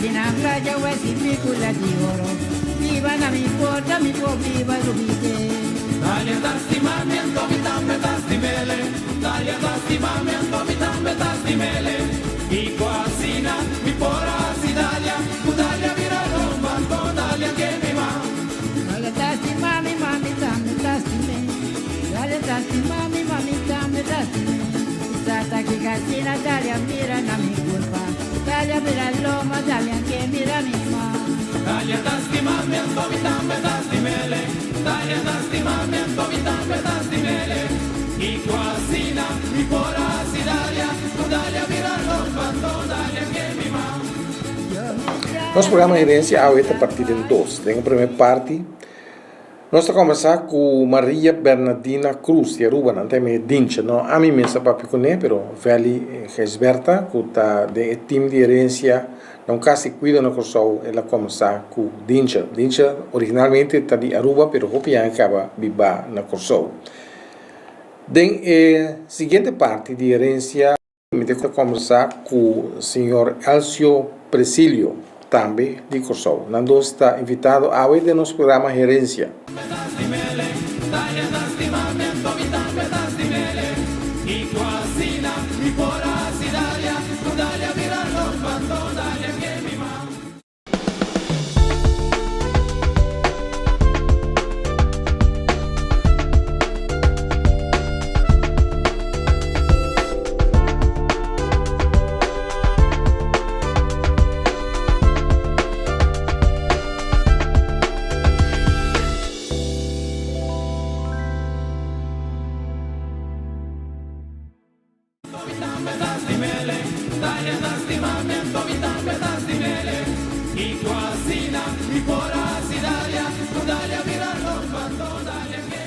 di na playa wesi picula di oro Biba na mi porta mi por biba lubide Dalia ta stima mi anto mi tambe ta stimele Dalia ta stima mi anto mi tambe ta stimele Kiko asina mi por a hasi Dalia Ku Dalia bira lomba anto Dalia ke mi ma Dalia ta stima mi ma mi tambe ta stime Dalia ta stima mi ma mi tambe ta stime Sa ta kiko asina Dalia mira na mi kurpa Dalia bira lomba Dalia ke mira mi ma Dalia ta stima mi anto mi tambe ta stimele Dalia ta stima mi anto mi tambe ta stimele Kiko asina mi por a hasi Dalia Ku Dalia bira lomba anto Dalia ke mi ma. Nos programa Herencia awe ta partí den dos. Den e primer parti nos ta kombersá ku Maria Bernardina Cruz di Aruba. Nan ta e medio Dintje. No ami mes a papia kuné, pero Vely Gijsbertha ku ta den e team di Herencia na un kas di kuido na Kòrsou el a kombersá ku Dintje. Dintje originalmente ta di Aruba pero hopi aña kaba bibá na Kòrsou. Den e siguiente parti di Herencia. Mi ta kombersá ku señor Elcio Presilio, tambe di Kòrsou. Nan dos ta invitado awe den nos programa Herensia.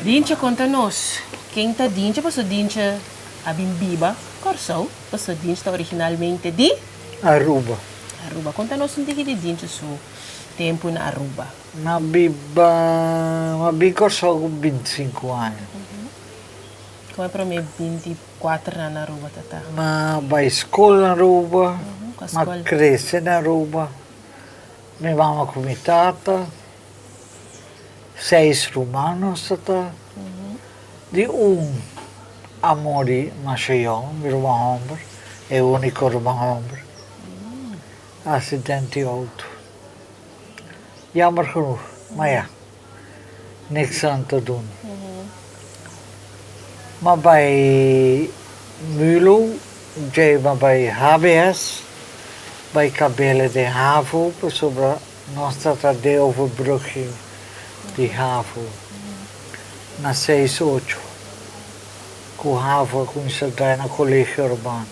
Dintje konta nos, ken ta Dintje paso Dintje a bin biba Kòrsou paso Dintje ta originalmente di? Aruba. Aruba. Konta nos un tiki di Dintje su tempu na Aruba. M'a biba, m'a bin Kòrsou ku bintisinku aña. Kon e promé binti Kuater na na Aruba ta ta. M'a bai skol na Aruba, m'a krese na Aruba, mi mama ku mi tata, seis ruman nos ta ta, di un a muri masha yòn, mi ruman hòmber, e úniko ruman hòmber, asidente di outo. Jammer genoeg, ma ya. Niks aan te doen. M'a bai Mulo, djei m'a bai HBS, bai Kabele den havo pasobra nos ta ta den overbrugging di havo na seis ocho ku havo a kuminsá drai na Colegio Arubano.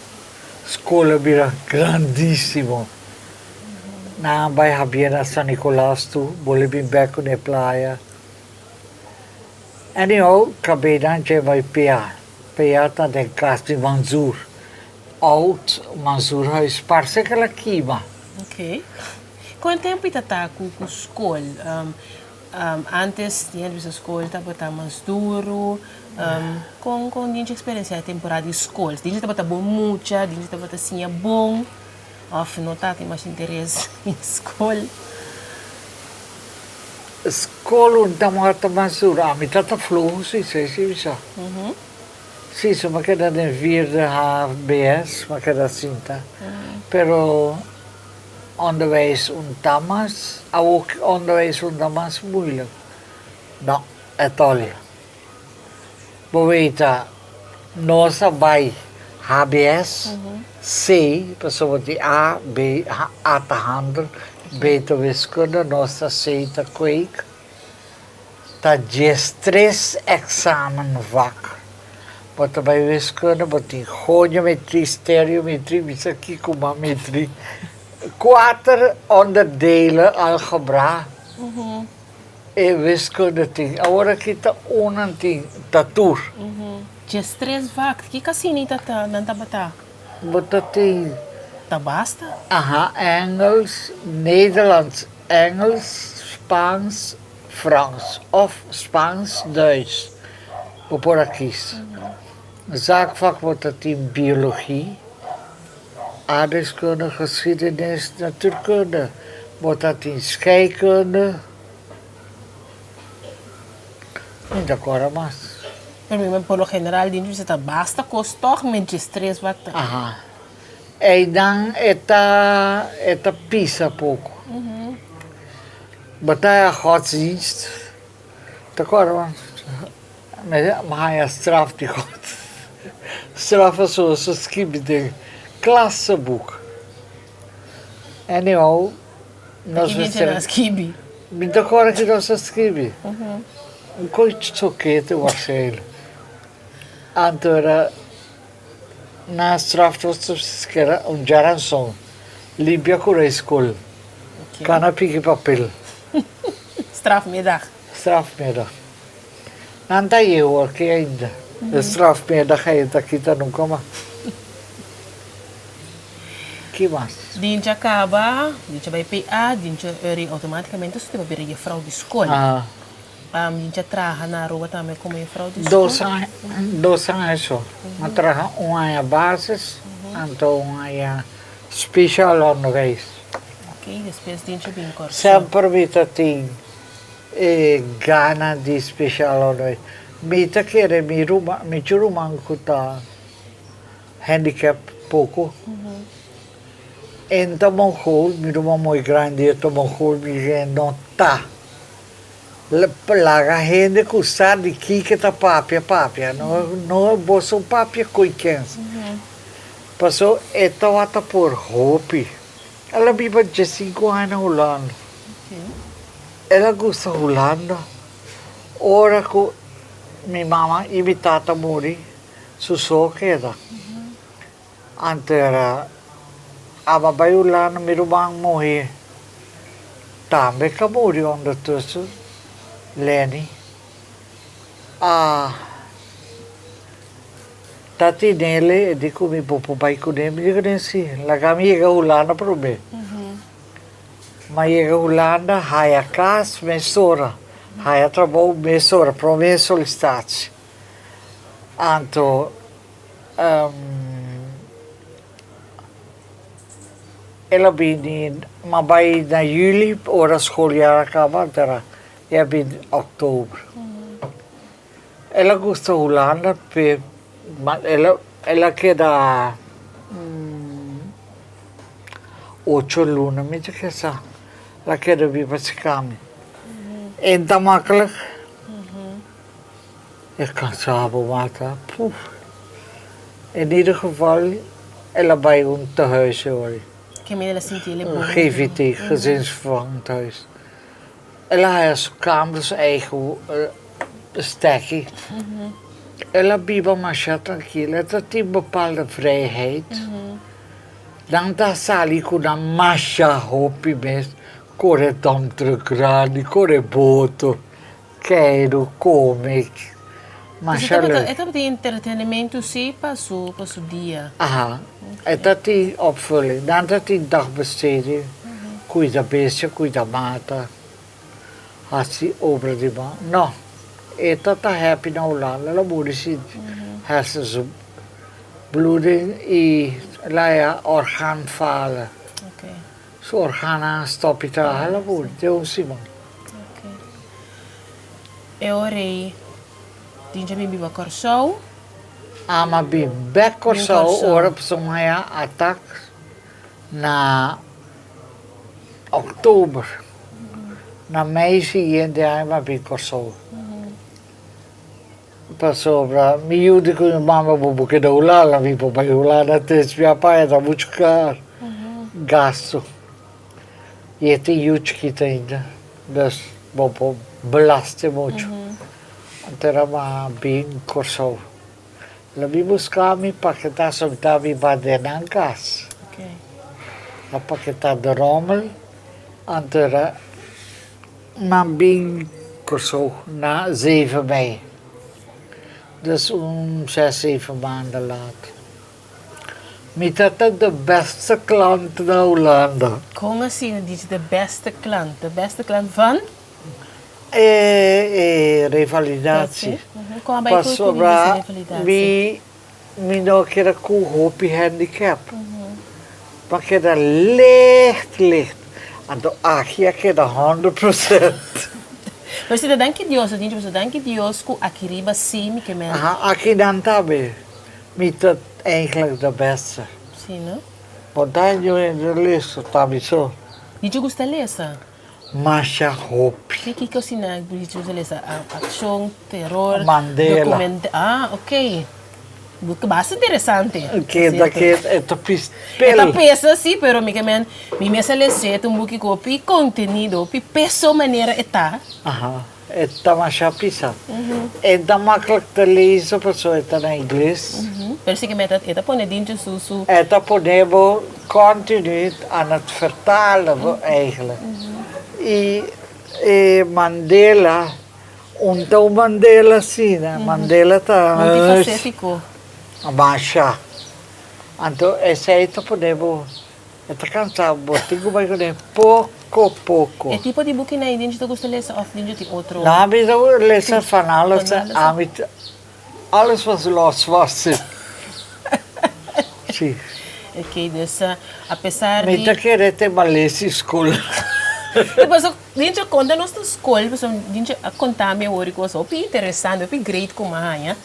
Skol a bira grandísimo. Nan a bai habia na San Nicolas tu, bole bin bek ku n'e playa. Anyhow, kab'é nan dje bai PA. PA ta den kas di Manzoor. Oud Manzoorhuis, parse ku el a kima. Ok. Kon tempu i ta ta ku ku skol? Antes di hende bisa skol tabata mas duru. Kon kon dinchi eksperensiá e temporada di skol? Dinchi tabata bon mucha? Dinchi tabata siña bon? Of no ta tin mas interes den skol? Skol un ta mata mas duru. Ami ta ta floho si, esei si bisa. Si, so mi a keda den vierde HBS, mi a keda sinta. Pero onderwijs un ta mas, awor onderwijs un ta mas moeilijk. No, at all. Bo weta, nos a bai HBS, C, pasobra di A, B, A ta handel, B ta wiskunde, nos ta C ta kweek. Ta diestres examenvak. Bo ta bai wiskunde, bo tin goniometrie, stereometrie, mi sa kiko mas metrie. Kuater onderdelen algebra. E wiskunde tin. Awor aki ta un nan tin, ta tur. Diestres vak. Ki kasini ta ta nan tabata? Bo ta tin. Ta basta? Aha, Engels, Nederlands, Engels, Spaans, Frans of Spaans, Duits. Bo por a kies. Zaakvak bo ta tin biologie. Aardrijkskunde, geschiedenis, natuurkunde. Bo ta tin scheikunde. Mi ta kòrda mas. Pero mi por lo general di nos ta basta kos tòg mi djes tres wak ta. Aha. Einan e ta e ta pisa poko. Bo ta godsdienst. Ta kòrda mas. Mi haña straf di God. Straf pasobra su skibi den klassenboek. Anyhow, nos mester. Ki skibi? Mi ta kòrda ki nos a skibi. Un kos chokete waarschijnlijk. Anto era nan straf nos kera un djaranson limpia kura e skol. Kana piki papel. Strafmiddag. Strafmiddag. Nan ta yego aki ainda. E strafmiddag ei ta kita nunca mas. Ki mas? Dincha caba, dincha bai PA, dincha eri automaticamente su ta bira jefrouw di scol. Dincha traha na Aruba tambe como jefrouw di scol. Dos aña, dos aña so. Mi a traha un aña basis, anto un aña speciaal onderwijs. Ok, despues dincha bin Corsou. Semper mi ta tin E gana di special onderwijs. Mi ta kere mi ruman, mi chu ruman ku ta handicap poko. En ta mongool, mi ruman muy grandi e ta mongool, mi dje no ta. Laga hende ku sa di kiko ta papia, papia. No, no boso papia koe kens. Paso e tawata por hopi. El a biba diesinku aña na Hulanda. El a gusta Hulanda. Ora ku mi mama i mi tata muri, su so keda. Anto era aba bai Hulanda, mi ruman muhé tambe ka muri ondertussen, Lenny. A Tati Nele e di ku mi bo por bai kuné, mi di kuné si, laga mi yega Hulanda promé. M'a yega Hulanda, haya kas mesora, haya trabou mesora, promé solisitatie. Anto el a bini, m'a bai na juli ora skoljaar a kaba, anto era e a bini oktober. El a gusta Hulanda pe ma el a keda ocho luna mi ta kesa el a keda biba cerca mi. E ta makkelijk e cansa bo mata puf in ieder geval el a bay un tehuis hoor. GVT gezinsvervangend huis. El a haya su kamer, su eigen stekkie. El a biba masha trankil, e ta tin bepaalde vrijheid. Nan ta sali ku nan masha hopi mes, kore dumptruck grandi, kore boto, keiru, kome, masha leuk. E tabatin entretenimento si pa su pa su dia. Aha, e ta tin opvulling. Nan ta tin dagbesteding, kuida bestia, kuida mata, hasi obra di man. No, e ta ta happy na Hulanda, el a muri sinti hersenbloeding i el a haya orgaanfalen. Su organan a stop i traha, el a muri te un siman. E ora ei tin dja bin biba Kòrsou. Ama bin bèk Kòrsou ora pasobra mi haña atak na òktober. Na mei siguiente aña mi a bin Kòrsou. Pasobra mi yu di ku mi mama bo bo keda Hulanda, mi por bai Hulanda tres bia pa aña ta muchu kar gastu. I e tin yu chikito ainda, dus bo por belasting muchu. Anto era ma bin Kòrsou. Lo mi buska mi paketá sobta mi ba den nan kas. A paketá de rommel, anto era ma bin Kòrsou na zeven mei. Dus un ses, zeven maanden later. Mi ta ta de beste klant na Hulanda. Kon asina dici de beste klant? De beste klant van? E e revalidatie. Kon a bai ku ku Pasobra revalidatie? mi mi no keda ku hopi handicap. M'a keda licht licht. Anto aki a keda 100%. Pero si ta danki Dios, ta tinchi pasobra danki Dios ku aki riba si mi ke men. Aha, aki nan tambe mi ta eigenlijk de beste. Si no? Bo ta yu hende listo ta mi so. Di gusta lesa? Masha hopi. Ki ki cosina di gusta lesa? Accion, terror, Mandela. document ah ok. Boek basta interesante. Keda ke e ta pis E ta pel. pesa si pero mi ke men mi mes a lesa e ta un buki ku hopi contenido, hopi peso manera e ta. Aha. E ta masha pisa. E ta makkelijk te lezen pasobra e ta na ingles. Pero si ke men e ta pone dinchi su su. E ta pone bo continu aan het vertalen eigenlijk. I e Mandela, un ta un Mandela asina, Mandela ta. Multifacetico. Masha. Anto esei ta pone bo. E ta kansa bo tin ku bai kuné poko poko. E tipo di bukinan ei dinchi ta gusta lesa òf dinchi tin otro? No, ami ta lesa van alles. Ami ta alles was los was si. Si. Oké, dus apesar di. Mi ta kere te malesi skol. E paso dinchi a konta nos na skol pasobra dinchi a konta mi awor ku hopi interesante hopi great ku mi a haña.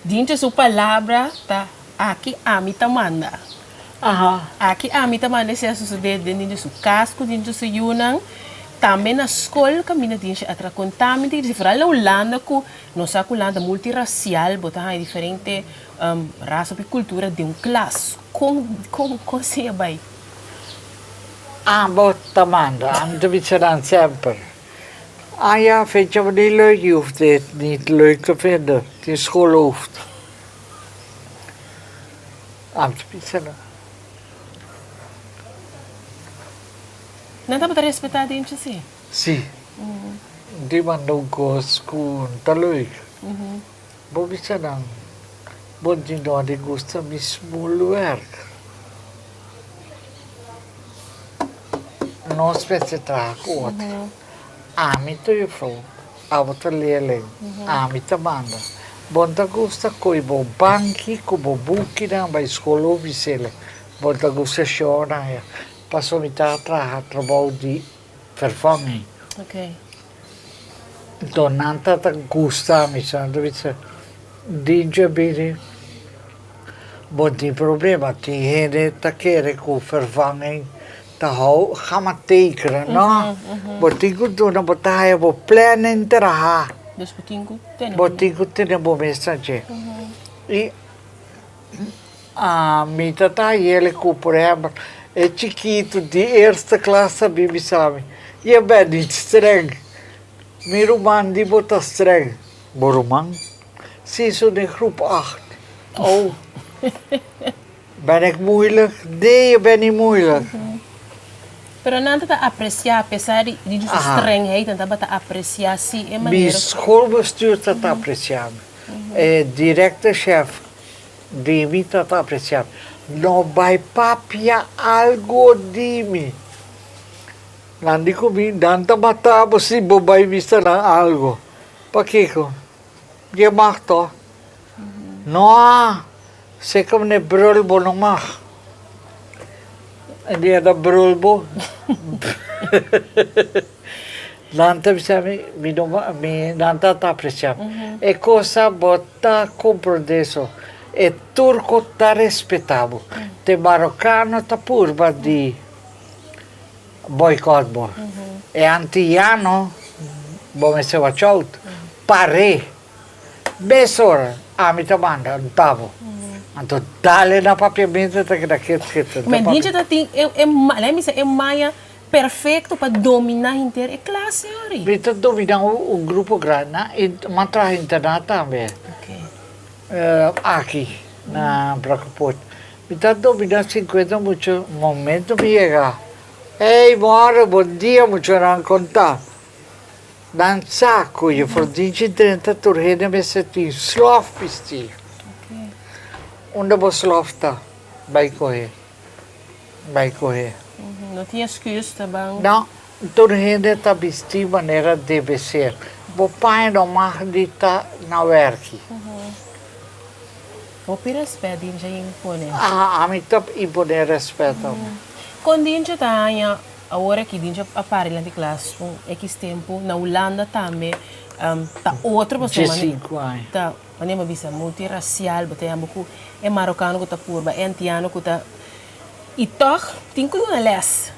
Dinchi su palabra ta Aki ami ta manda. Aki ami ta manda esei a sosodé den dinchi su kas ku dinchi su yunan. Tambe na skol kaminda dinchi a tra konta mi di foral na Hulanda ku nos sa ku Hulanda multirasial bo ta haña diferente rasa òf kultura den un klas. Kon kon kon esei a bai? Abo ta manda. Ami ta bisa nan semper. Ah ja, vind je me niet leuk? Je hoeft dit niet leuk te vinden. Het is schoolhoofd. Am ta bisa nan. Nan tabata respetá den dje si? Si. Di manda un kos ku no ta leuk. Bo bisa nan, bo di no di gusta mi smoelwerk. Nos mester traha ku otro. Ami ta jufrou, abo ta leerling, ami ta manda. Bo no ta gusta koe bo banki ku bo bukinan bai skol of bisele. Bo no ta gusta shona ya. Pasobra mi ta traha trabou di vervanging. Enton nan ta ta gusta mi, so nan ta bisa, Dincho bini. Bo tin problema, tin hende ta kere ku vervanging ta hou ga maar tekenen, no. Bo tin ku duna bo ta haya bo planning traha. Dus bo tin ku tene bo tin ku tene bo mes na dje. I mi ta ta hayele ku por ehempel e chikitu di eerste klas ta bin bisa mi, je bent niet streng. Mi ruman di bo ta streng. Bo ruman? Si, su den groep acht. Oh, ben ik moeilijk? Nee, je bent niet moeilijk. Pero nan ta ta aprecia, apesar di di su strengheid, nan tabata aprecia si e manera. Mi schoolbestuur ta ta aprecia mi. E directorchef di mi ta ta aprecia mi. No bai papia algo di mi. Nan di cu mi, nan ta mata bo si bo bai bisa nan algo. Pakiko? Je mag toch? No, zeker meneer Brulbo no mag. En die dat Brulbo. Nan ta bisa mi, mi no mi nan ta ta aprecia. E cosa bo ta comprende so. E turco ta respeta bo. Te marocano ta purba di boycott bo. E antiyano bo mester watch out. Par'é. Mesora ami ta manda un tabo. Anto dale na papiamento ta keda ket ket. Men dintje ta tin e e lei mi bisa e maya perfecto pa domina henter e klas yori. Mi ta domina un grupo grandi na mi a traha internat tambe. Aki na Brakkeput. Mi ta domina sinkuenta mucha momento mi yega. Ey mora bon dia muchanan kon ta? Nan sa ku juffrouw Dientje drenta tur hende mester tin slof bisti. Unda bo slof ta? Bai kohe. Bai kohe. No tin excuse ta ban. No, tur hende ta bisti manera debe ser. Bo paña no mag di ta na werki. Hopi rèspèt Dintje a imponé. Aha, ami ta imponé rèspèt tambe. Kon Dintje ta haña awor aki Dintje a para dilanti klas un ekis tempu, na Hulanda tambe ta otro pasobra Diesinku aña. Ta manera bo a bisa multirasial, bo ta yama ku e marokano ku ta purba, e antiano ku ta i tòg tin ku duna lès.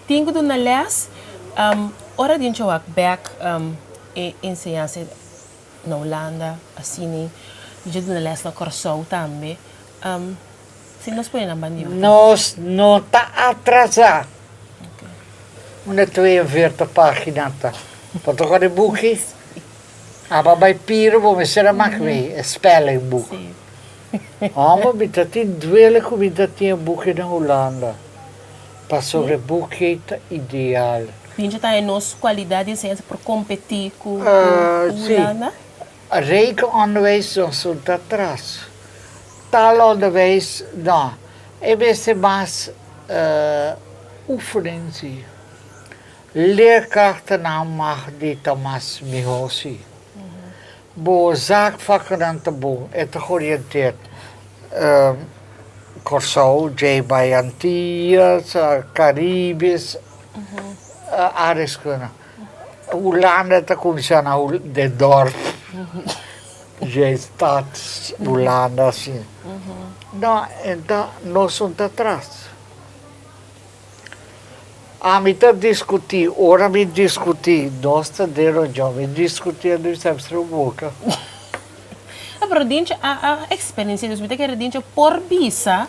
Tin ku duna lès. Ora Dintje wak bèk e enseñansa na Hulanda asina i dje duna les na Kòrsou tambe. Si nos pone nan ban di otro. Nos no ta atrasá. Unda 42 página ta? Bo ta kòrda e buki? Aba bai piro bo mester a mak mi e spellingboek. Hòmber mi ta tin duele ku mi ta tin e buki na Hulanda. Pasobra e buki ta ideal. Bincha ta e nos kualidat di enseñansa por kompetí ku Hulanda? Sí. Rekenonderwijs nos un ta atras. Taalonderwijs no. E mester mas oefening sí. Leerkrachtnan mag di ta mas mihó sí. Bo zaakvakkennan ta bon, e ta georiënteerd. Kòrsou, djei bai Antillas, Caribes, aardrijkskunde. Hulanda ta kuminsá na den dòrp, djei stad Hulanda asina. No, enta nos un ta atras. Ami ta diskutí, ora mi diskutí, nos ta den reunion, mi diskutí a mi semper su boka. No, pero Dintje a a experiencia, dus mi ta kere Dintje por bisa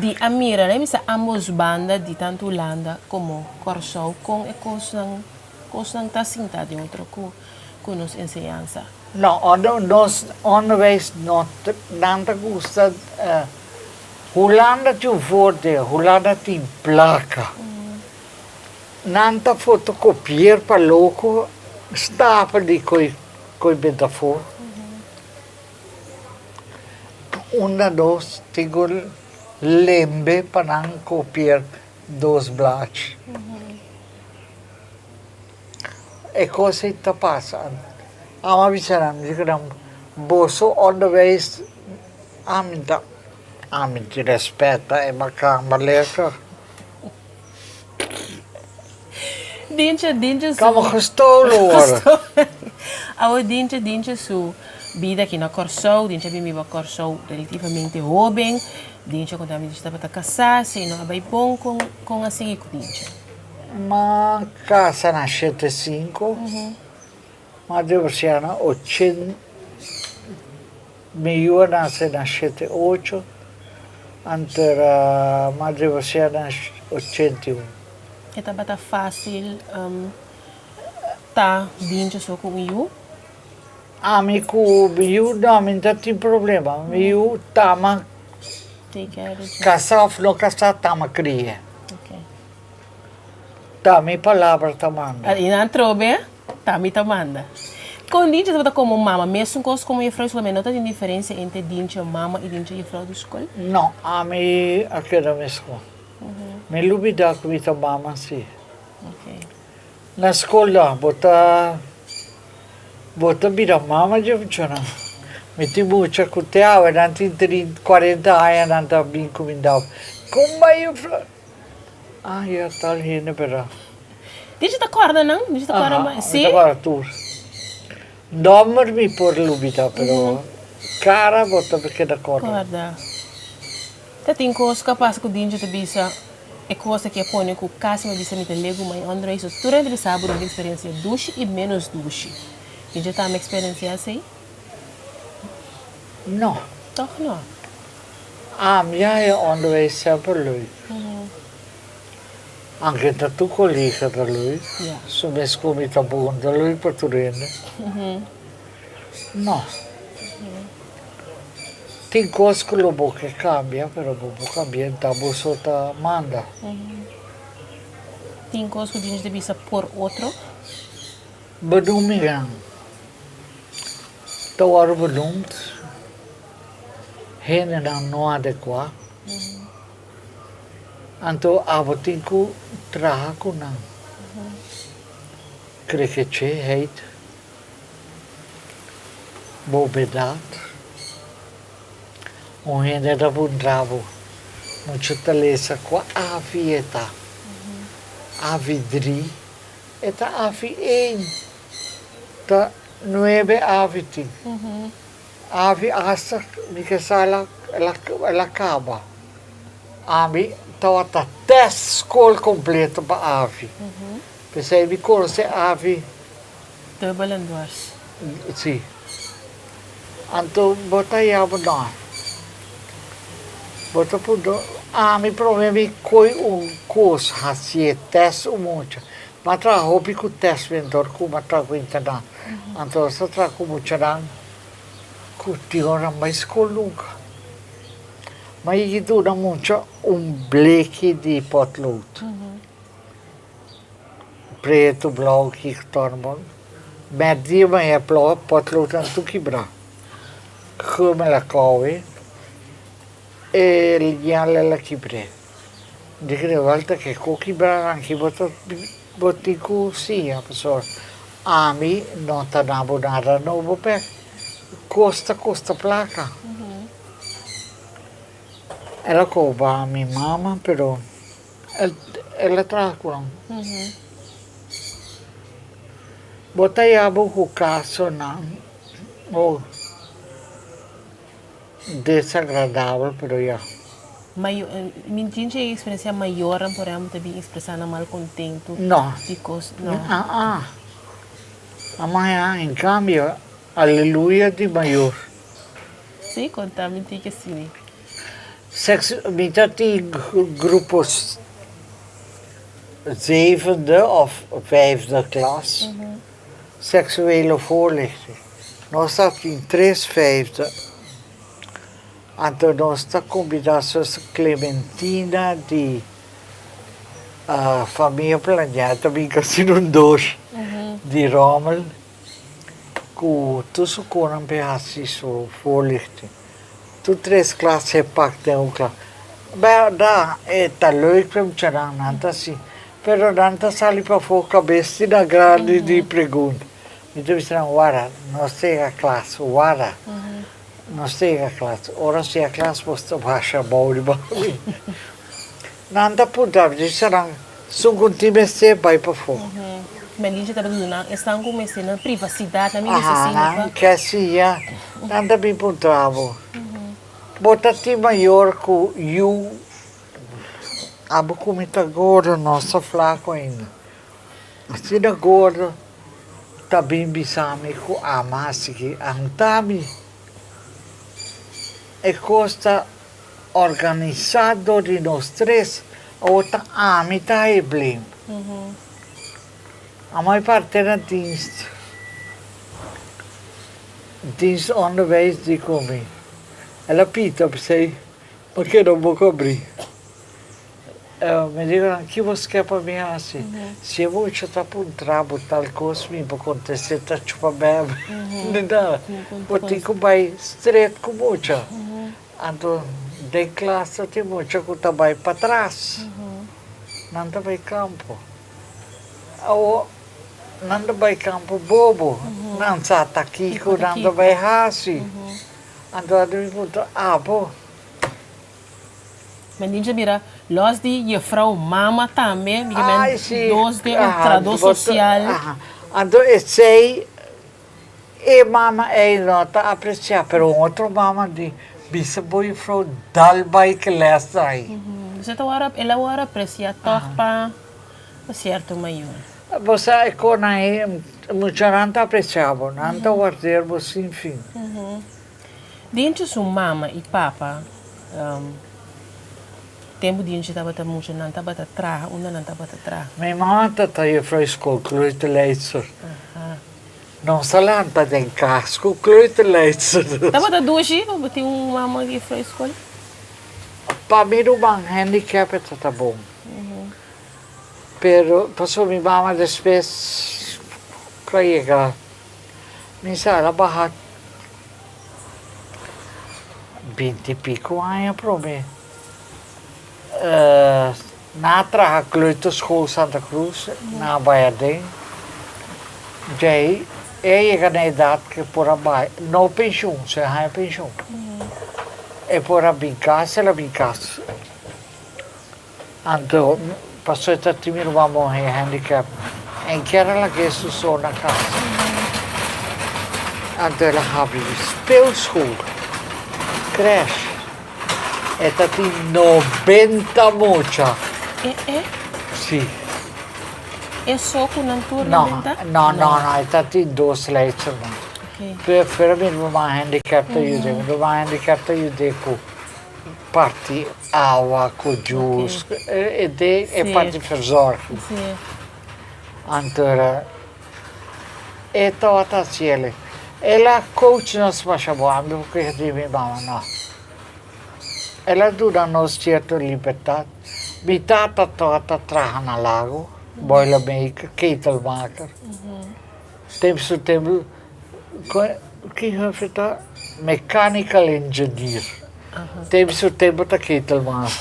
di a mira, mi bisa ambos banda di tantu Hulanda komo Kòrsou kon e kosnan kosnan ta sinta den otro ku ku nos enseñansa. No, nos onderwijs no nan ta gusta. Hulanda tin un voordeel, Hulanda tin plaka. Nan ta fotocopier pa loko stapel di koe koe benta afó. Unda nos tin ku lembe pa nan copier dos blachi. E kos ei ta pasa. Amo a bisa nan, mi di ku nan, boso onderwijs. Ami ta ami tin respet pa e makamba lekker. Dintje dintje su. Kan bo gestolen worden. Awo dintje dintje su bida aki na Kòrsou, dintje a bin biba Kòrsou relativamente hoben, dintje konta mi dintje tabata kasá, si no a bai bon kon kon a sigui ku dintje? Ma kasa na shete sinku, ma divorsiá na ochen. Mi yu a nase na shete ocho, anto era m'a divorsiá na 81. E tabata fásil ta bincha so ku un yu? Ami ku mi yu no, mi no ta tin problema. Mi yu tama kasá òf no kasá tama kria. Ta mi palabra ta manda. I nan trobe ta mi ta manda. Kon Dintje tabata komo mama? Mesun kos komo jefrou di skol? Mi no ta tin diferensia entre Dintje mama i Dintje jefrou di skol? No, ami a keda meskos. Mi lubida ku mi ta mama si. Na skol no, bo ta bo ta bira mama dje muchanan. Mi tin mucha ku te awe nan tin trinta, kuarenta aña nan ta bin kuminda. Kon bai jefrou? Ah ya tal hende berdad. Dichi ta corda nan? Dichi ta corda ma? Si? Mi ta corda tur. Nomber mi por lubida pero cara bo ta keda corda. Corda. Ta tin cos cu a pasa cu Dincho ta bisa e cos aki a pone cu casi mi a bisa mi ta legu mai André so tur hende bisa bo den experiencia dushi y menos dushi. Dincho tambe experiencia asey? No. Toch no? Ami a e onderwijs semper leuk. Anke ta tur kolega ta leuk. Su mes ku mi tampoko no ta leuk pa tur hende. No. Tin kos ku lo bo ke kambia, pero bo por kambia ta bo so ta manda. Tin kos ku djinchi ta bisa por otro? Benoemingen ta wòrdu benoemd. Hendenan no adekuá, anto abo tin ku traha ku nan. Krekecheheid, bobedat. Un hende ta puntra bo, Mucha ta lesa kua avi e ta? Avi dri? E ta avi ein. Ta nuebe avi tin. Avi asta mi ke sa el a kaba. Ami tabata tèst skol kompleto pa avi. P'esei mi konosé avi. Dubbel en dwars. Si. Anto bo ta yama no. Bo ta puntra, ami prome mi koe un kos hasié tèst un mucha. M'a traha hopi ku tèst mentor ku m'a traha ku internat. Anto nos ta traha ku muchanan ku tin ora nan bai skol nunka. M'a yigi duna mucha un bleki di potlood. Pretu, blou, kiko torna bon. Mèrdia maña plo potloodnan tur kibrá. Gum el a kowe, e liñal el a kibr'é. Di ki revuelta ke ku kibrá nan ki bo ta bo tin ku siña pasobra ami no ta na bo nada nobo p'e. Kos ta kosta plaka. El a koba mi mama pero. El a traha ku nan. Bo ta yaba ku kasonan oh desagradabel pero ya. Mayor, mi tin dje experiencia mayornan por ehempel ta bin expresa nan mal contento. No. Di cos, no. Ah ah. Amaya en cambio aleluya di mayor. Si, conta mi tin ke sini. Seks, mi ta tin grupo zevende of vijfde klas, seksuele voorlichting. Nos ta tin tres vijfde, anto nos ta kombina zuster Clementina di Famia Planea ta bin kasi un dos di rommel ku tur su konan pe hasi su voorlichting. Tur tres klas e pak den un klas. Bèrda e ta leuk pa e muchanan, nan ta si, pero nan ta sali pafó kabes di nan grandi di pregunta. Mi ta bisa nan, wara, nos ta yega klas, wara, nos ta yega klas. Ora nos yega klas bos ta basha abou riba mi. Nan ta puntra, mi ta bisa nan, sun ku tin mester bai pafó. Melinche tabata duna nan esnan ku mester nan privasidat, nan mi mester Aha, siña pa. nan ke siña, nan ta bin puntra bo. Bo ta tin mayor ku yu, abo ku mi ta gordo, nos ta flaku ainda. Asina gordo ta bin bisa mi ku ama hasi ki anta mi. E kos ta organisá dor di nos tres, awor ta ami ta haña blame. Amo e parte na dienst, dienst onderwijs di ku mi. El a pita p'esei, mi a keda un boko abrí. Mi di nan, ki bos ke pa mi hasi? Si e mucha ta puntra bo tal kos, mi por kontest'é ta chupa bèbè. Ni nada. Bo tin ku bai stret ku mucha. Anto den klas ta tin mucha ku ta bai patras. Nan ta bai kampo. Awor nan ta bai kampo bobo. Nan sa ta kiko nan ta bai hasi. Anto a mi puntra, abo? Men dice mira, los di juffrouw, mama tambe, mi ke men Ay, sí. dos den un Aha, trahador bo ta- social. aha. Anto esei e mama ei no ta aprecia, pero un otro mama di bisa bo juffrouw dal bai ke les ai. Dus e ta wòrdu, el a wòrdu aprecia tòg pa pa cierto mayor. Bo sa e konan ei, muchanan ta aprecia bo, nan ta warder bo sin fin. Dintje su mama i papa tempu Dintje tabata mucha nan tabata traha unda nan tabata traha? Mi mama ta ta juffrouw school kleuterleidster. Nos a lanta den kas ku kleuterleidster. Tabata dushi pa bo tin un mama juffrouw school? Pa mi ruman handicap e ta ta bon. Pero pasobra mi mama despues ku a yega Mi sa a baha binti pico aña prome. Nan a traha kleuterschool Santa Cruz, nan a bai aden. Djei e a yega na edat ke por a bai, no penshun, su a haña penshun. E por a bin kas, el a bin kas. Anto paso e ta tin mi ruman muhé handicap en kier a lag'é su so na kas. Anto el a habri speelschool, crèche. E ta tin 90 mucha. E e? Si. E so ku nan tur 90? No, no, no, e ta tin dos leidsternan. Pero mi ruman handicap ta yud'é, mi ruman handicap ta yud'é ku parti awa ku juice, e den e parti verzorging. Anto e tabata hasi el. El a coach nos masha bon, ami por keha di mi mama no. El a duna nos cierto libertad. Mi tata tabata traha na lago, boilermaker, ketelmaker. Tempu su tempu ki Humphrey ta mechanical engineer. Tempu su tempu ta ketelmaker.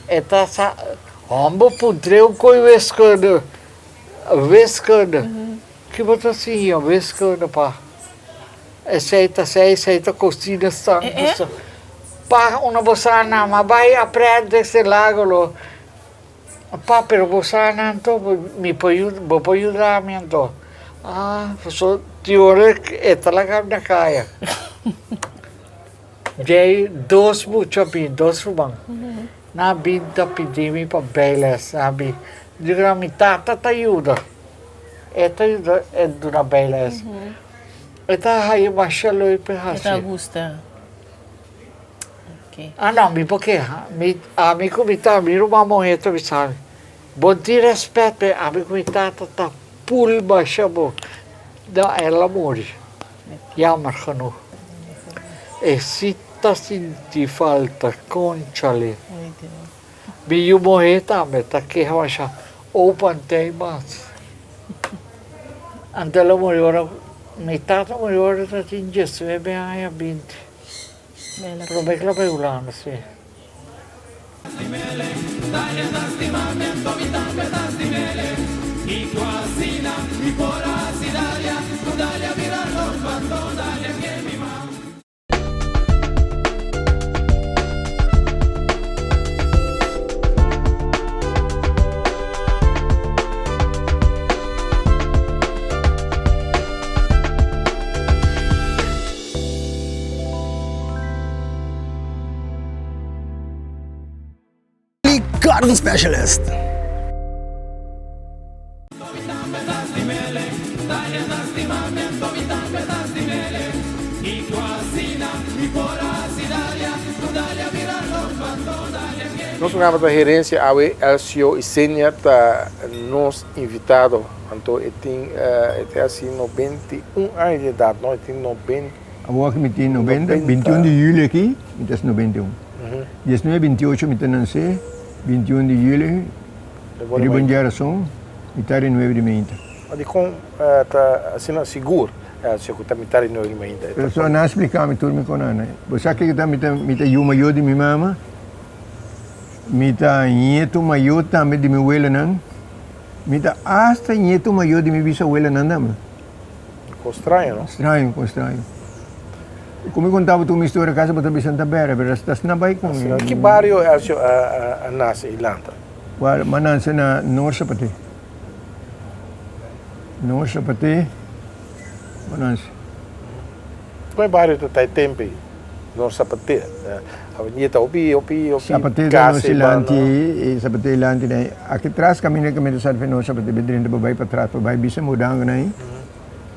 E ta sa homber puntr'é un koe wiskunde, wiskunde. Ki bo ta siña wiskunde pa? Esei ta esei, esei ta kosina stan. Pa unda bo sa nan, ma bai aprende ese lago lo. Pa, pero bo sa nan anto, mi por yuda, bo por yuda mi anto. Ah, pasobra tin ora e ta laga mi na kaya. Djei dos mucha bin, dos ruman. Nan a bin ta pidi mi pa bijles, nan a bin. Digo nan, mi tata ta yuda. E ta yuda e duna bijles. E ta haya masha leuk pa e hasi. E ta gusta. Ah no, mi por keha. Mi, ami ku mi tata, mi ruman muhé ta bisa mi, Bo tin rèspèt p'e, ami ku mi tata ta pul basha bo. No, el a muri, jammer genoeg. E si ta sinti falta, kónchale. Mi yu muhé tambe ta keha basha, Opa n'tei mas. Anto el a muri ora, mi tata a muri ora ta tin diesnuebe aña, binti. Promé ku lo bai Hulanda, sí. Garden Specialist. Nos programa ta Herencia awe Elcio Isenia ta nos invitado. Anto e tin e ta hasi 91 aña di edat no e tin noben. Awor aki mi tin noventa, 21 di juli aki mi ta hasi 91. Diesnuebe binti ocho mi ta nanse, 21 di juli riba un diarason mitar di nuebe di meinta. Dikon ta asina sigur Elcio ku ta mitar di nuebe di meinta? Pasobra nan a splika mi tur mi konana. Bo sa kiko ta mi ta mi ta yu mayor di mi mama, mi ta ñetu mayor tambe di mi welanan. Mi ta hasta ñetu mayor di mi bisabuelanan tambe. Kos straño, no? Straño, kos straño. Ku mi kontaba tur mi historia kasi bo ta bisa ta bera, pero ta asina bai ku mi. Ki bario Elcio a nase i lanta? Wèl, mi a nase na Noord Sapaté. Noord Sapaté, mi a nase. Kua bario ta ta e tempu ei? Noord Sapaté. Avenida ta hopi, hopi, hopi Sapaté ta nos dilanti, e Sapaté dilanti na aki tras kaminda kaminda sa di Noord Sapaté be drenta pa bai patras pa bai bisa mudanga na ei.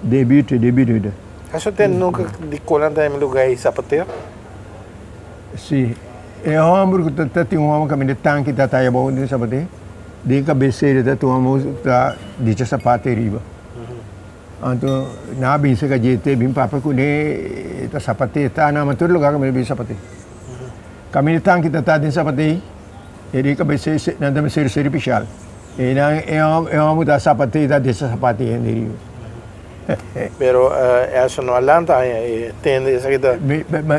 Debut, debut hui ta. Eso ten nunka di konan ta e lugar ei Sapaté? Si. E homber ku ta ta tin un homber kaminda tanki ta taya abou den Sapaté, den kabesera ta tuma ta dicha sapato riba. Anto nan a bin serka dje te bin papia kuné e ta sapaté ta nan ma tur lugar kaminda bin sapaté. Kaminda tanki ta ta den sapaté e di kabes e nan ta mester seri pishal. E nan e hòmber ta sapaté ta desa sapati hende riba. Pero Elson no a lanta aña e tende esaki ta.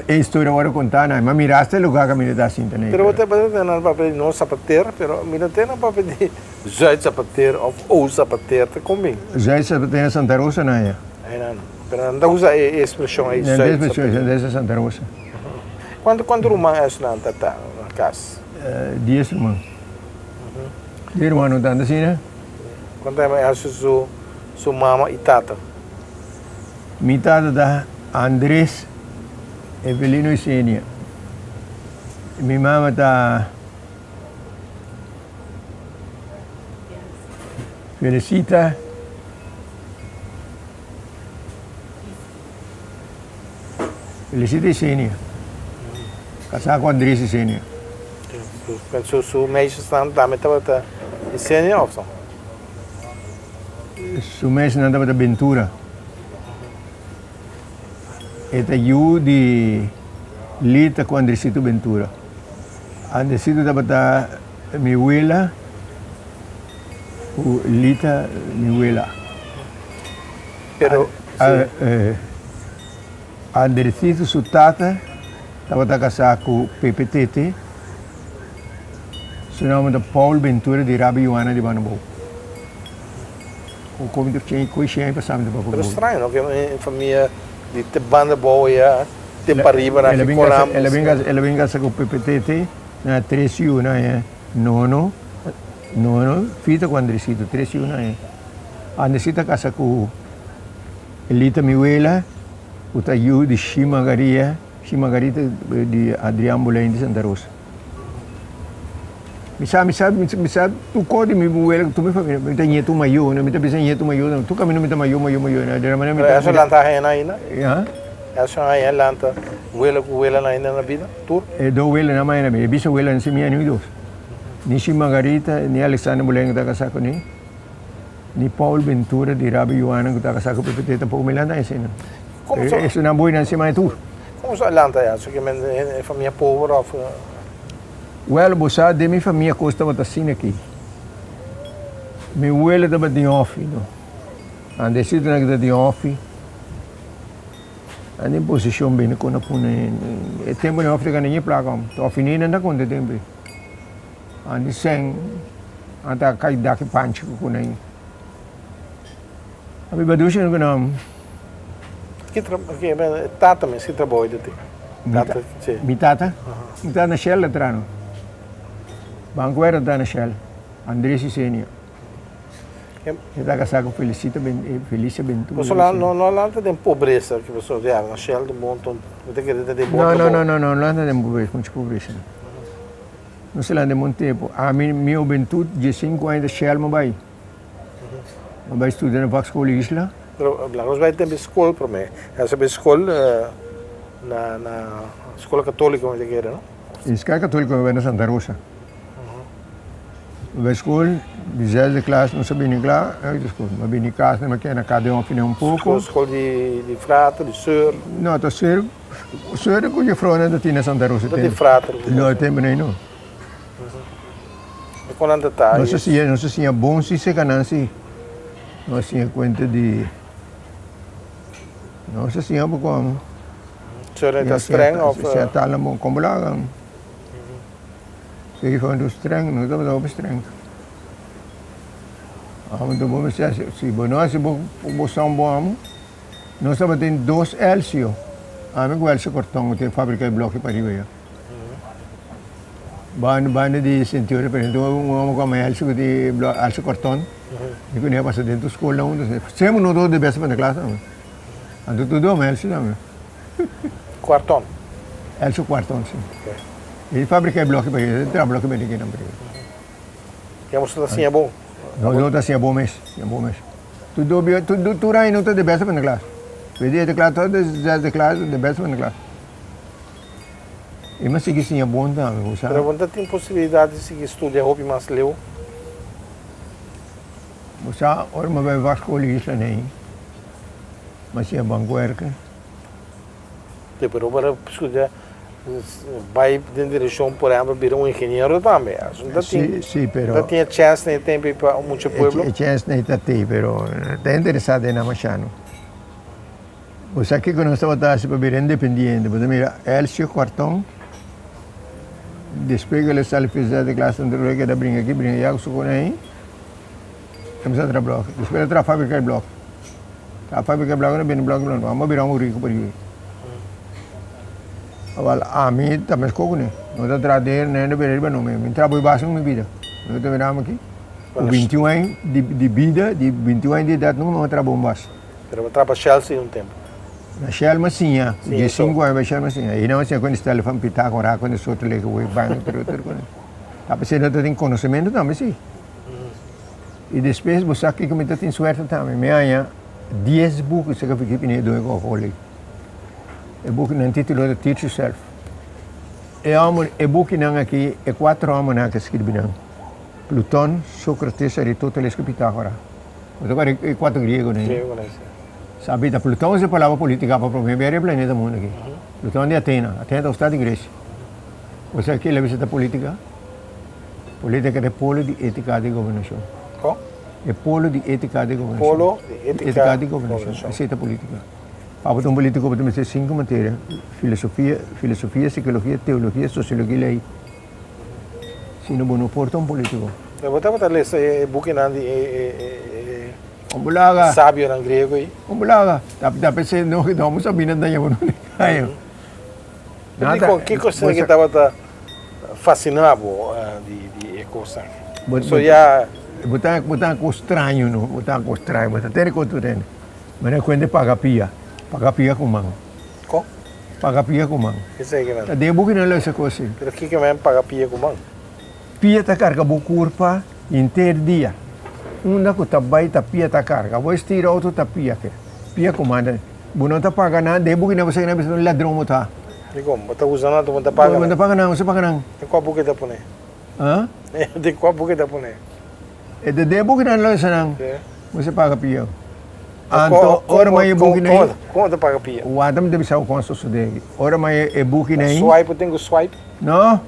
E historia wòrdu kontá nan ma mira asta e lugar kaminda ta sinta nan. Pero bo ta tende nan papia di no sapater pero mi no tende nan papia di. Zuid Zapater of Oost Zapater ta kon bin? Zuid Zapater na Santa Rosa nan ya. Einan. Pero nan ta usa e expresion ei Zuid Zapater. Nan ta expresion ei Santa Rosa. Kuantu kuantu ruman esnan ta ta na kas? Dies ruman. Dies ruman no tantu asina. Kuantu ema Elcio su su mama i tata? Mi tata ta Andres Evelino Isenia. Mi mama ta Felicita. Felicita Isenia. Kasá ku Andres Isenia. Su su meisjesnan tambe tabata Isenia òf no? Su meisjesnan tabata Bentura. E ta yu di Lita ku Andresito Bentura. Andresito tabata mi wela ku Lita mi wela. Pero si. Andresito su tata tabata kasá ku Pepe Tete. Su nòmber ta Paul Ventura di Rabi Juana di Banabou. Ku komi ta chen ku shen pa sami ta papia Pero straño no ke un famia di te banda bou ya te pariba na ki kolam. El a bin kasa el a bin kasa ku Pepe Tete na tres yu na e nono nono fita ku Andresito tres yu na e Andresito a kasa ku Elita mi wela ku ta yu di Shi Magaria Shi Margarita di Adrian Boleyn di Santa Rosa. Mi sa, mi sa, mi sa tur kos di mi wela ku tur mi familia. Mi ta ñetu mayor, mi ta bisa ñetu mayor, tur kaminda mi ta mayor, mayor, mayor. Di manera mi ta. Pero lanta hena ainda? Ha? Eso haya lanta wela ku welanan ainda na bida, tur? E dos welanan mas na bida. E bisa welanan si mi a ni dos. Ni Shi Margarita, ni Alexander Boleyn ku ta kasá kuné, ni Paul Ventura di Rabi Juana ku ta kasá ku Pepe Tete tampoko mi lanta esei nan. Esun nan boinan si mai tur. Como so a lanta ya? So ke men e famia pober of? Wel, bo sa den mi famia cos tabata asina aki. Mi wela tabatin hofi no. Andesitonan ki tabatin hofi, nan den posicion bini con a pone e tempo den hofi ta gana ñe placa hombre. Ta hofi ni nan ta conta e tempo ei. Andi sèn, nan ta kai daki panchi cu nan. A biba dushi ku nan. Ki tra ki tata mes ki trabou e ta tin? Tata si. Mi tata? Mi tata na Shell ta traha no. Bankuer ta traha na Shell. Andres Isenia. E ta kasá ku Felicita Felicia Ventura. Boso la no no lanta den pobresa ki boso ya na Shell ta bon ton bo ta kere ta den bon trabou. No no no no no lanta den pobresa muchu pobresa no. Nos a lanta den bon tempu. Ami mi hubentut diesinku aña ta Shell mi bai. Mi bai studia na Vakschool Isla. Pero laga nos bai tempu di skol prome. Esa bai skol na na skola katoliko mi ta kere no? E skola katoliko mi bai na Santa Rosa. Mi bai skol di zesde klas nos a bini kla uit di skol. Mi a bini kas mi a keda na kas den ofinia un poko. Skol di di frater, di seur? No, ta seur, seur ku jufrounan ta tin na Santa Rosa. No ta di frater? No, e tempu nei no. Kon nan ta ta? Nos a siña, nos a siña bon si seka nan si. Nos a siña kuenta di, nos a siña poko amo. Seur ta streng of? Siña taal bon, kon bo laga? Si fo no streng, no tabata hopi streng. Amo ta bo mester hasi, si bo no hasi bo bo son bon amo, nos tabatin dos Elsio, ami ku Elsio Korton ku tin fabrika di bloki pariba ya. Banda banda di sentido di presidente un homber cu ama Elcio cu di Elcio Corton mi cu ne a pasa den tur school nan hunto semper nos dos de best van de klas nan anto tur dos ama Elcio tambe. Cuarton? Elcio Cuarton si. E fabrica e bloki pa e traha bloki bende kinan por ahí. Ya boso ta siña bon? Nos ta siña bon mes, siña bon mes. Tur dos bia tur aña nos ta de best van de klas. Desde de klas tot de zesde klas de best van de klas. E mester sigui siña bon tambe, bo sa. Pero bo no ta tin posibilidat di sigui studia hopi mas leu? Bo sa, ora mi a bai vakschool Isla nei, mi a siña bankwerken. Sí, pero bo a studia bai den direkshon, por ehempel, bira un ingeniero tambe. No ta tin, Sí, sí, pero. No ta tin e chèns na e tempu ei pa mucha pueblo? E chèns nei ta tin, pero no ta interesá den nan mashá no. Bo sa kiko nos tabata hasi pa bira independiente? Bo ta mira Elcio Cuarton, despues ku el a sali felicidad di klas anto el a keda bringa aki bringa allá ku su konai, el kuminsá traha blòki. Despues el a traha fábrika di blòki. Traha fábrika di blòki, el a bende blòki blòki. Amo a bira un riku por yu. Awal, ami ta mes koko ne. No ta traha den hende bira riba no. Mi traha bo e base ku mi bida. No ta mira ami aki. Ku 21 aña di bida, di 21 aña di edat nunka mi a traha bo un bas. Pero bo traha pa Shell si un tempu. Na Shell mi a siña. Ku diesinku aña pa Shell mi a siña. Einan mi a siña kon di stèl van Pitágoras, kon di soto leke wei baño, tur tur kon. Ta p'esei no ta tin konosementu tambe si. I despues bo sa kiko mi ta tin suerte tambe. Mi haña dies buki seka Fiki Pinedo e Coca-Cola. E bukinan titulo ta Teach Yourself. E hòmber, e bukinan aki, e kuater hòmbernan aki a skirbi nan, Pluton, Sócrates, Aristoteles ku Pitágoras. Bo ta kòrda e kuater griegonan ei? Griegonan, si. Sabi, ta Pluton usa e palabra polítika pa promé bia riba e planeta mundu aki. Pluton di Atena. Atena ta un stad di Gresia. Bo sa kila bisa ta polítika? Polítika ta e polo di étika di gobernashon. Kon? E polo di étika di gobernashon. Polo di étika di gobernashon. Esei ta polítika. Pa bo ta un politico bo ta mester cinco materia, filosofia, filosofia, psicologia, teologia, sociologia y ley. Si no bo no por ta un politico. Pero bo tabata lesa e bukinan di e Con bo laga. sabionan griego ei? Con bo laga. Ta ta p'esei no no amo sabi nan daña bo no den cayo. Pero dikon kiko esei ke tabata fasina bo di di e kosnan? So ya. Bo ta bo ta kos straño no, bo ta kos straño, bo ta tene kos tur hende. Manera ku hende paga pia, paga pia ku man. Kon? Paga pia ku man. Esei ke nan. Ta den buki nan lesa kos así. Pero kiko men paga pia ku man? Pia ta karga bo kurpa henter dia. Unda ku ta bai ta pia ta karga. Bo estira outo ta pia ke. Pia ku man. Bo no ta paga nan, den buki nan bo sa ke nan bisa un ladron bo ta. Dikon? Bo ta usa nan, bo no ta paga nan? Bo no ta paga nan, bo sa paga nan. Den kua buki ta pone? Ha? Den kua buki ta pone? E ta den buki nan lesa nan. Bo sa paga pia. Anto ora mai e buki nei. Kon ta paga pia? Wanta mi ta bisa bo kon a sosode aki. Ora mai e buki nei. Swipe bo tin ku swipe? No.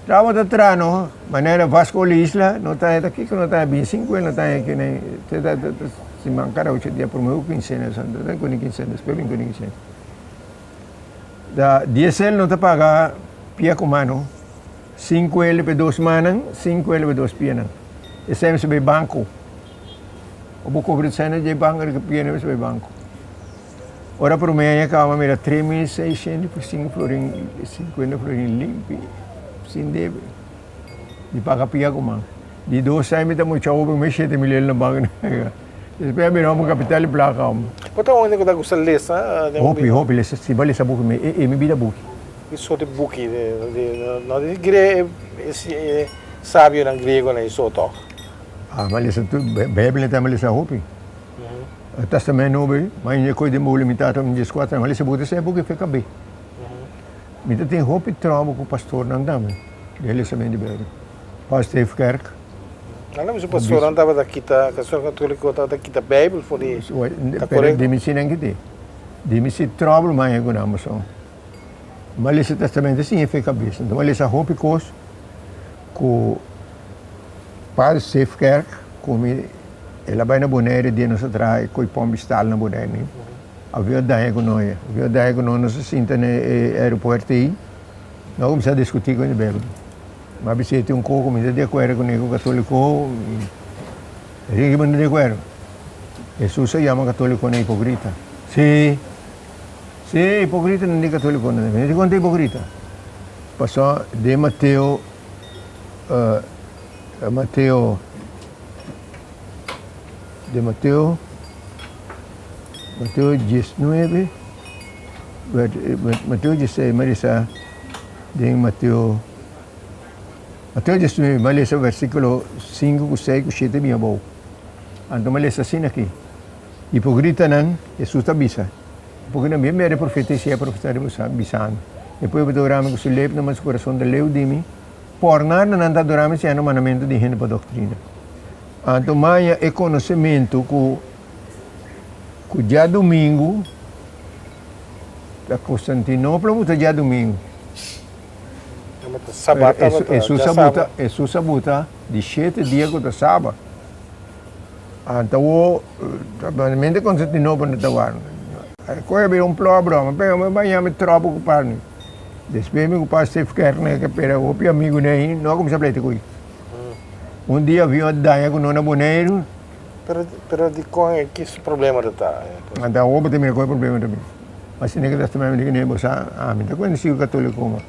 Tra bo ta tra no. Manera Vasco Isla no ta eta kiko no ta bin sinku no ta aki nei. Te ta siman kada ocho dia prome ku kinsena no ta ku ni kinsena despues bin ku ni kinsena. Da diesel no ta paga pia ku mano. Sinku el pa e dos mannan, sinku el pa e dos pianan. Esei mester bai banko. Ora bo kobra esei dje banko riba pianan mester bai banko. Ora promé aña kaba mi mira 3605 florin, sinkuenta florin limpi, sin debe. Di paga pia ku man. Di dos aña mi ta mucha hopi, mi 7000 el na banko. Despues a bira hopi kapital di plaka hopi. Bo ta un hende ku ta gusta lesa? Hopi, hopi lesa. Si bo lesa buki mi, e mi bida buki. Ki sorti buki no di gre e sabionan griegonan i so tòg? Ah, mi a lesa tur, Bijbel ta mi a lesa hopi. Testament Nobo, ma e koe den bo mi tata mi 14 aña, mi a lesa buki esei buki fe kab'é. Mi ta tin hopi trouble ku pastornan tambe den lesamentu di Bijbel. Pas Steve Kerk. Nan ta bisa pastornan tabata kita, pastor katoliko tabata kita Bijbel for di, ta korekto? Di mi si nan kiti. Di mi si trouble maña ku nan pasobra. Mi a lesa Testamento sin e fe kabes. Anto mi a lesa hopi kos ku Padre Steve Kerk ku mi el a bai na Bonaire dia nos a traha e koi pòmp stal na Bonaire ni. Avion a daña ku nos ya. Avion a daña ku nos, nos a sinta na e aeropuerto ei. Nos a kuminsá diskutí ku e Bijbel. Mi a bisa e tin un kos ku mi ta di akuerdo kuné ku katoliko. E tin ku mi no ta di akuerdo. Hesus a yama katolikonan hipokrita. Sí. Sí, hipokritanan di katolikonan tambe. Dikon ta hipokrita? Pasobra den Mateo, Mateo, den Mateo, Mateo diesnuebe, Mateo diesseis, mi a lesa den Mateo, Mateo diesnuebe, mi a lesa versikulo sinku ku seis ku shete bin abou. Anto mi a lesa asina aki. Hipokritanan, Hesus ta bisa, Porque nan bien mira e profeta Isaías profetá riba boso, bisando, E pueblo ta adorá mi ku su lepnan, ma su kurason ta leu di mi. Por nada nan ta adorá mi siñando mandamentu di hende pa doktrina. Anto maña e konosementu ku ku djadumingu ta Konstantinopla bo ta djadumingu. Hesus a buta, Hesus a buta di shete dia ku ta saba. Anto wo mente Constantinople no ta warda. E koe a bira un plo broma, pero mi baña mi tropo ku parni. Despues mi ku pa Steve Kerner ke pera hopi amigu nei, no a kuminsá pleita ku i. Un dia avion a daña ku no na Boneiru. Pero pero dikon e ki su problema ta ta? Anto awo bo ta mira kon e problema ta bin. Asina ku ta stima mi di kuné bo sa ami ta kuenta sigu katoliko ma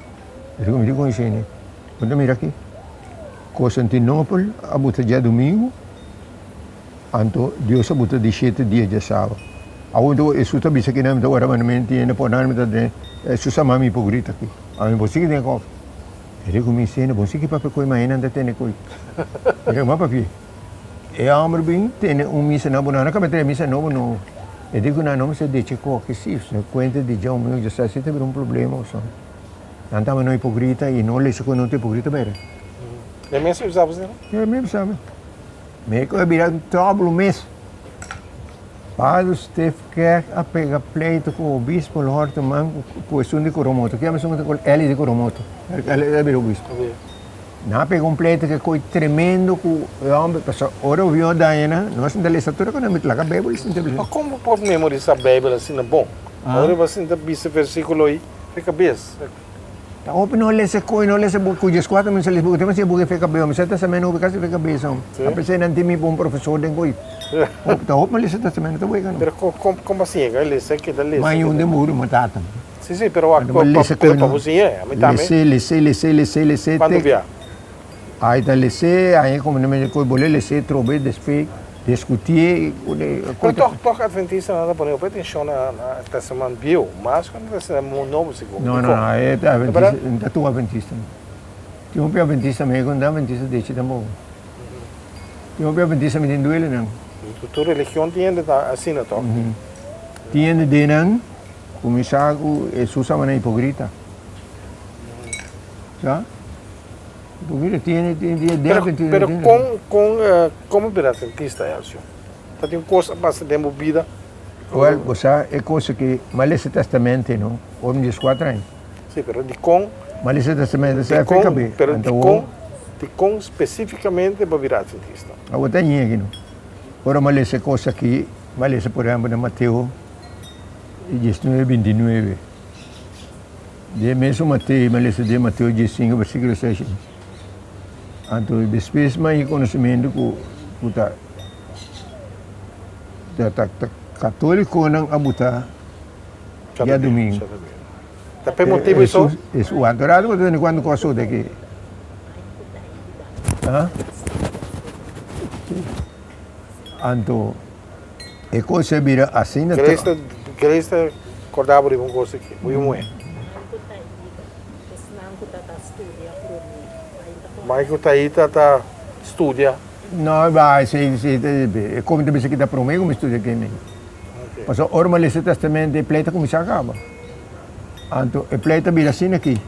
mi di ku mi bo ta mira aki Constantinopel a buta djadumingu anto Dios a buta di shete dia djasaba awor mi ta wak Hesus ta bisa kinan mi ta wara mandamentu i hende por nan mi ta den Hesus a mami hipokrita aki ami bo sigui den kof mi di ku mi sende bo sigui papia ku e ma hende nan ta tende ku mi di ku papia. E homber bin tene un misa nobo, nan a kaba trae misa nobo no. E di ku nan no mester decha koke si, su kuenta di John Milton dja sa si ta bira un problema oso. Nan taba no hipokrita i no lesa ku nan ta hipokrita bera. E mes a bisa asina? E mes a bisa. Mi ku a bira un tròbel mes. Padre Stefkerk a pega pleito ku obispo Lorteman ku esun di Coromoto. Kier esun ku Eli di Coromoto. El a bira obispo. Nan a pega un pleito ke koi tremendo ku e homber, pasobra ora e vio daña nan, nos sinta lesa tur e mi laga Bijbel sinta lesa. Ma kon bo por memorisa Bijbel asina bon? Ora bo sinta bisa versikulo ei fe kabes. Ta hopi no lesa koi, no lesa buki, ku dieskuater mi sa lesa buki, te mester buki fe kabes, mi sa testament hopi kasi fe kabes. A pesar nan tin mi bon profesor den koi. Ta hopi mi lesa testament, ta wega no. Pero kon bo a siña ke lesa, keda lesa? Ma yun den buru, mi tata. Si, si, pero wak, pero pa bo siñ'é, ami tambe. Lesé, lesé, lesé, lesé, lesé. Cuanto bia? Ai ta lesé, ai como no me koe bole lesé trobe despe discutié. Pero toch, toch adventistanan ta pone hopi atencion na na Testament Bieu, mas cu na Testament Nobo segun. No, no, no, e adventista, no ta tur adventista. Tin hopi adventista me cu no ta adventista dechi tampoco. Tin hopi adventista mi tin duele nan. Tur religion tin hende ta asina toch? Tin hende den nan. Kuminsá ku Hesus a manera hipokrita. Sa? Hipokrita tiene tiene tiene Pero, tiene pero kon kon komo bira adventista Elcio? Ta tin un kos a pasa den bo bida? Wel, bo sa e kos aki, m'a lesa Testamente no, ora mi dieskuater aña. Si, pero dikon? M'a lesa Testamente, sa e fe kab'é. Pero dikon, dikon spesifikamente bo bira adventista? Awor ta ñe aki no. Ora m'a lesa e kos aki, m'a lesa por ehempel na Mateo. 19, 29. Den mesun Mateo, mi a lesa den Mateo 15, versíkulo 6. Anto despues mi a haña konosementu ku ku ta ta ta ta katólikonan a buta djadumingu. Ta p'e motibu esou? Hesus, anto rato bo ta tende kuantu kos sota aki. Ha? Anto. E kos a bira asina ta. Grace ta Grace ta korda bo riba un kos aki, bo yu muhé. Mai ku Taita ta studia. No, ba, esei esei ta e komi ta bisa kita promé ku mi studia aki mi. Pasobra ora mi a lesa Testament e pleit a kuminsá kaba. Anto e pleit a bira asina aki,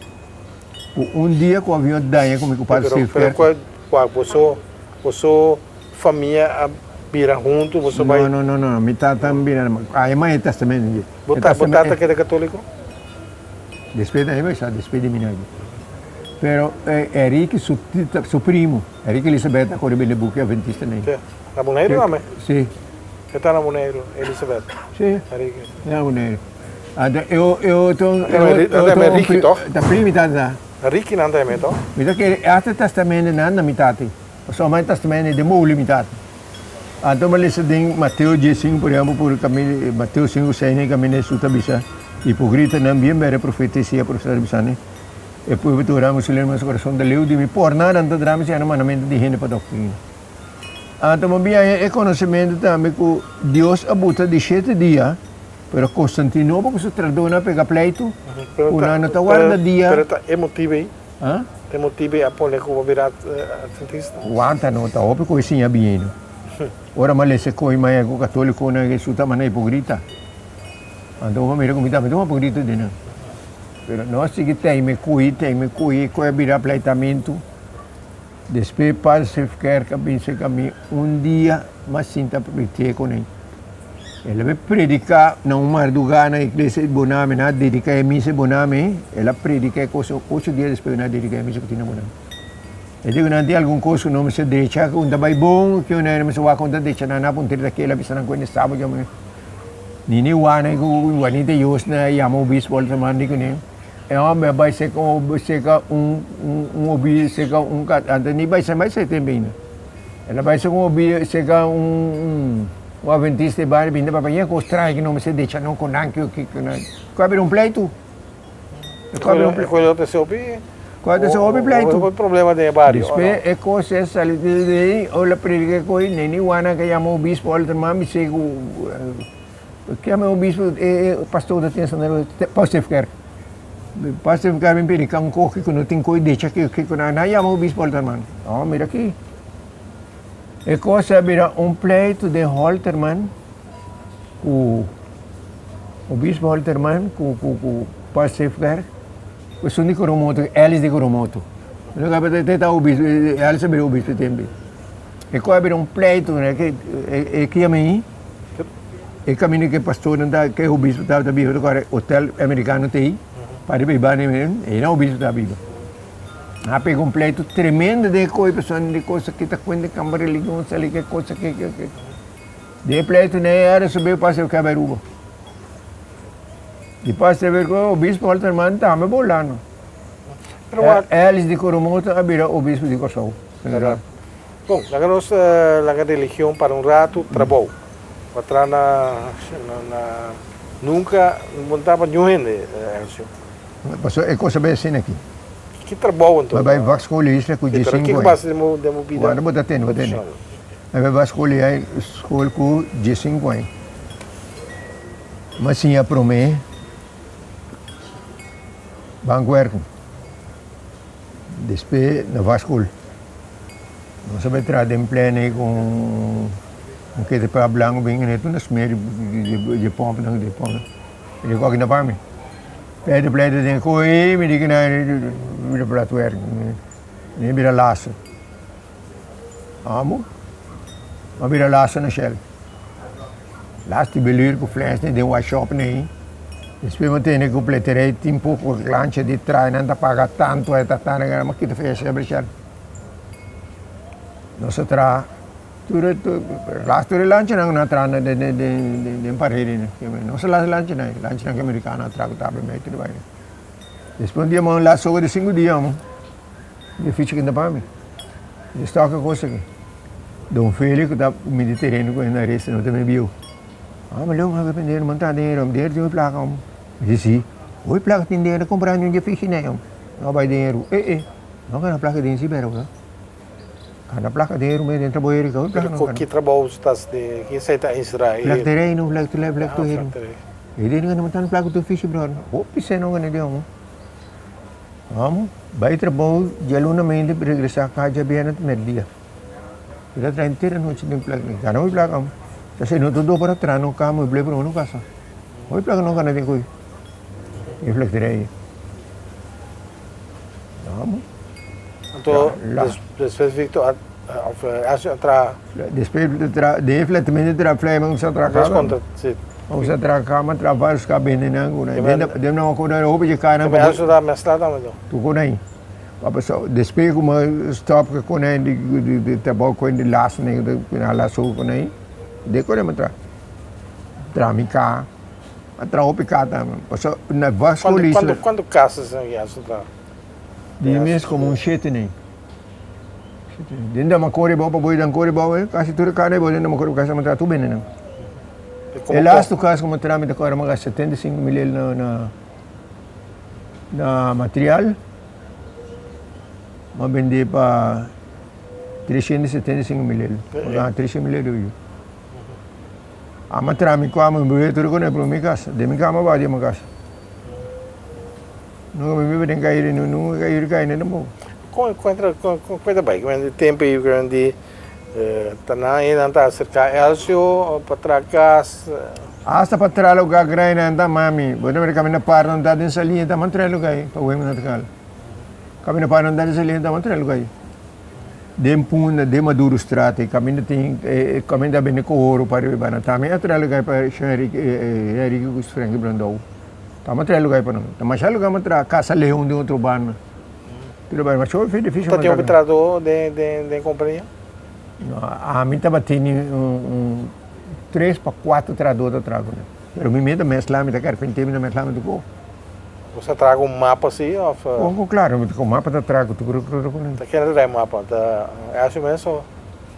ku un dia ku avion a daña ku mi ku Padre Pero Steve pero Kerk. kua kua boso boso famia a bira huntu boso bai. No, no, no, no, mi tata a bira, ai mai e testament di. Bo ta, bo tata keda katoliko? Despues di ai sa despues di mi nai. Pero Enrique su tita, su primo, Enrique Elisabeth a kore bende buki adventista nai. Si, na Boneiru tambe? Si. E ta na Boneiru, Elisabeth? Si. Enrique. Na Boneiru. Anto e e otro, e otro. Enrique toch? Ta primo mi tata. Enrique nan ta e toch? Mi ta kere hasta testament nan na mi tata. Pasobra mi testament den bo limitá. Anto mi a lesa den Mateo diesinku, por ehempel, por kaminda Mateo sinku seis den kaminda Hesus ta bisa, Hipokritanan, bien bere profeta Isaías profetisa ta bisa ne, E pueblo ta ora mi sulena ma su kurason ta leu di mi, por nada nan ta dra mi siña mandamentu di hende pa doktrina. Anto mi a bin haña e konosementu tambe ku Dios a buta di shete dia, pero Konstantinopel ku su tradonan a pega pleitu ku nan no ta warda dia. Pero ta e motibu ei? Ha? E motibu a pone ku bo bira atventista? Wanta no, ta hopi ku e siña bien no. Ora mi a lesa e koe maya ku katolikonan Hesus ta manda hipokrita. Anto bo mira ku mi tambe ta un hipokrita di nan. Pero nos sigui teime kui, teime kui, e koe a bira pleitamentu. Despues Padre Sefkerk a bin serka mi un dia, mi a sinta prediká kuné. El a bin prediká na un mardugá na iglesia di Bonami, nan a dediká e misa di Bonami, el a prediká e kos ocho dia despues nan a dediká e misa ku tin na Bonami. E di ku nan tin algun kos ku no mester drecha, ku un ta bai bon, ku un hende mester wak ku un ta drecha, nan a puntra ta kila bisa nan ku hende sabo dja. Nini wana ku wanita yos na yama obispo ol ta manda kuné. E homber a bai seka un seka un un obi seka un anto ni bai bai seta ainda. El a bai seka un obi seka un un. Un adventista e bario binta papia, Ye kos trae ki no mester decha no ku nan ki ki nan. Ku a bira un pleitu. Ku a bira un pleitu. Ku a ta hopi. Ku a ta hopi pleitu. Hopi problema den e bario. Despues e kos e sali di ei, ora predica ku ei, neni wana ke yama obispo Olterman bis'é ku ke yama obispo e pastor ta tin Santa Rosa, Pastor Pastor Efkar bin predica un kos ku no tin kos decha ki ku nan a yama obispo Olterman. Oh mira aki. E kos a bira un pleitu den Holterman ku obispo Holterman ku ku ku Pastor Efkar ku esun di Coromoto, Elis di Coromoto. Te ta obispo, Elis a bira obispo e tempu. E kos a bira un pleitu e kia mi e kaminda ku e pastornan ta ku e obispo tabata biba ta kore hotel amerikano ta ei pariba ei banda ei nan obispo ta biba. A pega un pleitu tremendo den e kos pasobra di kos aki ta kuenta kamba religion sali ke kos aki ke ke den e pleitu nei a resolve pasa e kaba Aruba. Di pasa e ku obispo Holterman tambe bolano. Elis di Coromoto a bira obispo di Kòrsou. Bon, laga nos laga religion para un ratu, trabou. Pa tra na na nunka no tabata niun hende, Elcio. Pasobra e kos a bai asina aki. Ki trabou anto? Bo bai vakschool isla ku diesinku Kiko pasa den bo den bo bida? Wanda bo ta tende, bo tende. Mi bai vakschool i school ku diesinku aña. Mi a siña promé bankwerken. Despues na vakschool. Nos a bai traha den plena ku un kete pa blanku bin neto na smer di pòmpnan di pòmpnan. Mi di ku aki na pa mi. Pleite pleite den koe mi di ku nan mi ta plat werk. Mi bira laso. Amo mi bira laso na Shell. Las di beluur ku flens den workshop nei. Despues mi tende ku pleterij tin poko lancha di traha nan ta paga tantu e ta tantu mi kita fia Shell. Nos a traha. Tur e las tur e lanchanan nan a traha na den den den parede no so las lanchanan lanchanan ke americano a traha ku tabla mei tur e baina. Despues un dia mi a las soga di sinku dia amo mi ficha kinta pa mi mi stock e kos aki Don Feli ku ta midi tereno ku e na resta no ta mi bieu ah mi leu mi a manta dinero dinero tin hopi plaka amo mi di si hopi plaka tin dinero kumpra un dje fishi nei amo no bai dinero eh eh no gana plaka den si bero. Kada plaka den rumen den trabou Erika hopi plaka no Pero ki trabou tas de kin sai ta Israel? Plak tereno, plak tele, plak to hero. E den gana matan plaka to fishi brother. Hopi sen no gana den amo. Amo bai trabou djaluna mente regresa ka djabièrnè merdia. Mi ta traha henter anochi den plak gana hopi plaka amo. Ta se no ta do para traha no kama mueble pero no kasa. Hopi plaka no gana den koe. E plak terei. Amo. Anto despues Victor a of Elcio a traha. Despues de flatamente traha fly man sa traha kaba. Man sa traha kama traha varios ka bende nan ku nan. Den nan ku nan hopi dje kana. Pero Elcio ta mezcla tambe to. Tu ku nan. Pasobra despues ku mi stop ku nan di trabou ku di las nan ku nan laso ku nan de ku nan mi traha. Traha mi ka. A traha hopi ka tambe. Pasobra na Vasco Kuantu kuantu kasas Elcio traha? Di mes komo un shete nei. Den da makori bou pa boi dan kori bou eh kasi tur e kara bou den da makori kasi matra tur bende nan. E lastu kas ku matra mi ta kora manga 75 mil el na na na material ma bende pa 375 mil el. Ma gana 300 mil el oyo. A matra mi kwa mi bebe tur kone pa mi kas. Den mi kama ba den mi kas. Nunca mi biba den Cairi, nunca Cairi cai ne tampoco. Con encuentra con con ta bai? Di tempo ei di ta nan ei nan ta acerca Elcio pa traha cas. Hasta pa traha lugar grandi nan ta mami. Bo ta mira caminda par nan ta den salinha ta man traha lugar ei pa wemi nan ta cala. Caminda par nan ta den salinha ta man traha lugar ei. Den Punda, den Madurostraat ei caminda tin caminda bini cu oro pa riba banda tambe a traha lugar pa Shon Enrique Enrique cu Frankie Brandao. Ta matra lugar pa nan. Ta masha lugar matra Casa Leon den otro banda. Pero bai masha hopi difícil. Ta tin hopi trahadó den den den kompania? No, ami tabatin un un tres pa kuater trahadó ta traha ku nan. Pero mi mes ta mezcla, mi ta karpinté, mi ta mezcla, mi ta ko. Bo sa traha ku un mapa si òf? Kon ku klaro, mi ta ku mapa ta traha ku tur ku nan. Ta ken ta traha e mapa? Ta Elcio mes o?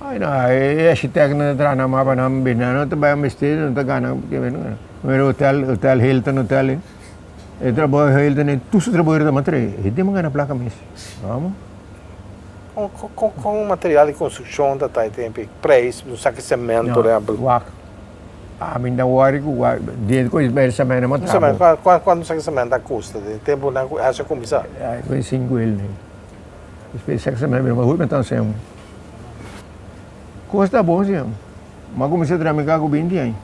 Ai no, e architectnan ta traha nan mapa nan bini, nan ta bai mester, nan ta gana, mira hotel, hotel Hilton hotel ei, e trabou Hilton ei, tur su trabou ta matre, e tin gana plaka mes, amo. Kon kon material di konstrukshon ta ta e tempu ei, prijs, un saki sement por ehempel? Wak, ami ta wòri ku wak, den ku e sement a trabou. Kuantu un saki sement a kosta den e tempunan ku esei a kuminsá? Ai, ku e sinku el. Despues sèks semana bira mas hopi tan sèm. Kos ta bon sèm. M'a kuminsá traha mi kaka ku binti aña.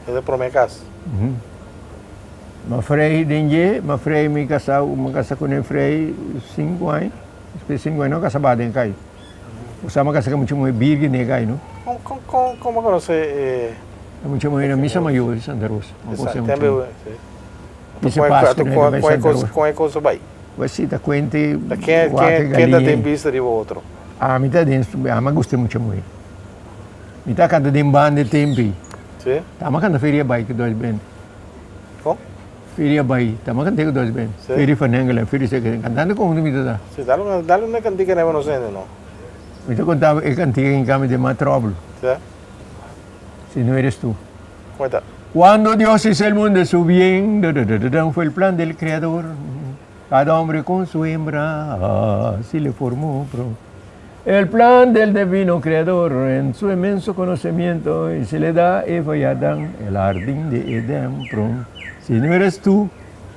E ta promé kas? M'a frei den dje, m'a frei mi kasá, m'a kasa kuné frei sinku aña. Despues sinku aña no kasa ba den kai. Osea m'a kasa ku mucha muhé bírgen den e kai no. Kon kon kon bo konosé e. E mucha muhé na misa mayor di Santa Rosa. M'a konosé e mucha muhé. Misa Pasku na bai Santa Rosa. Kon e kos a bai? Pues si ta kuente Ta ken ken ken ta den bista riba otro? Ami ta den ami a gusta mucha muhé. Mi ta kanta den banda e tempi. Si. Ta ami a kanta Feria Bai ku Dòs Band. Kon? Feria Bai, ta ami a kanta ku Dòs Band. Si. Feria van Engelen, Feria Seke, kantando konhunto mi ta ta. Si, dale un dale un kantika na nos hende no. Mi ta konta bo e kantika in kami den mas tròbel. Si. Si no eres tu. Kon e ta? Cuando Dios hizo el mundo su bien, da-da-da-da-dan, fue el plan del Creador. Cada hombre con su hembra, así le formó. Pro. El plan del divino Creador en su inmenso conocimiento y se le da a Eva y Adán el jardín de Edén. Pro. Si no eres tú,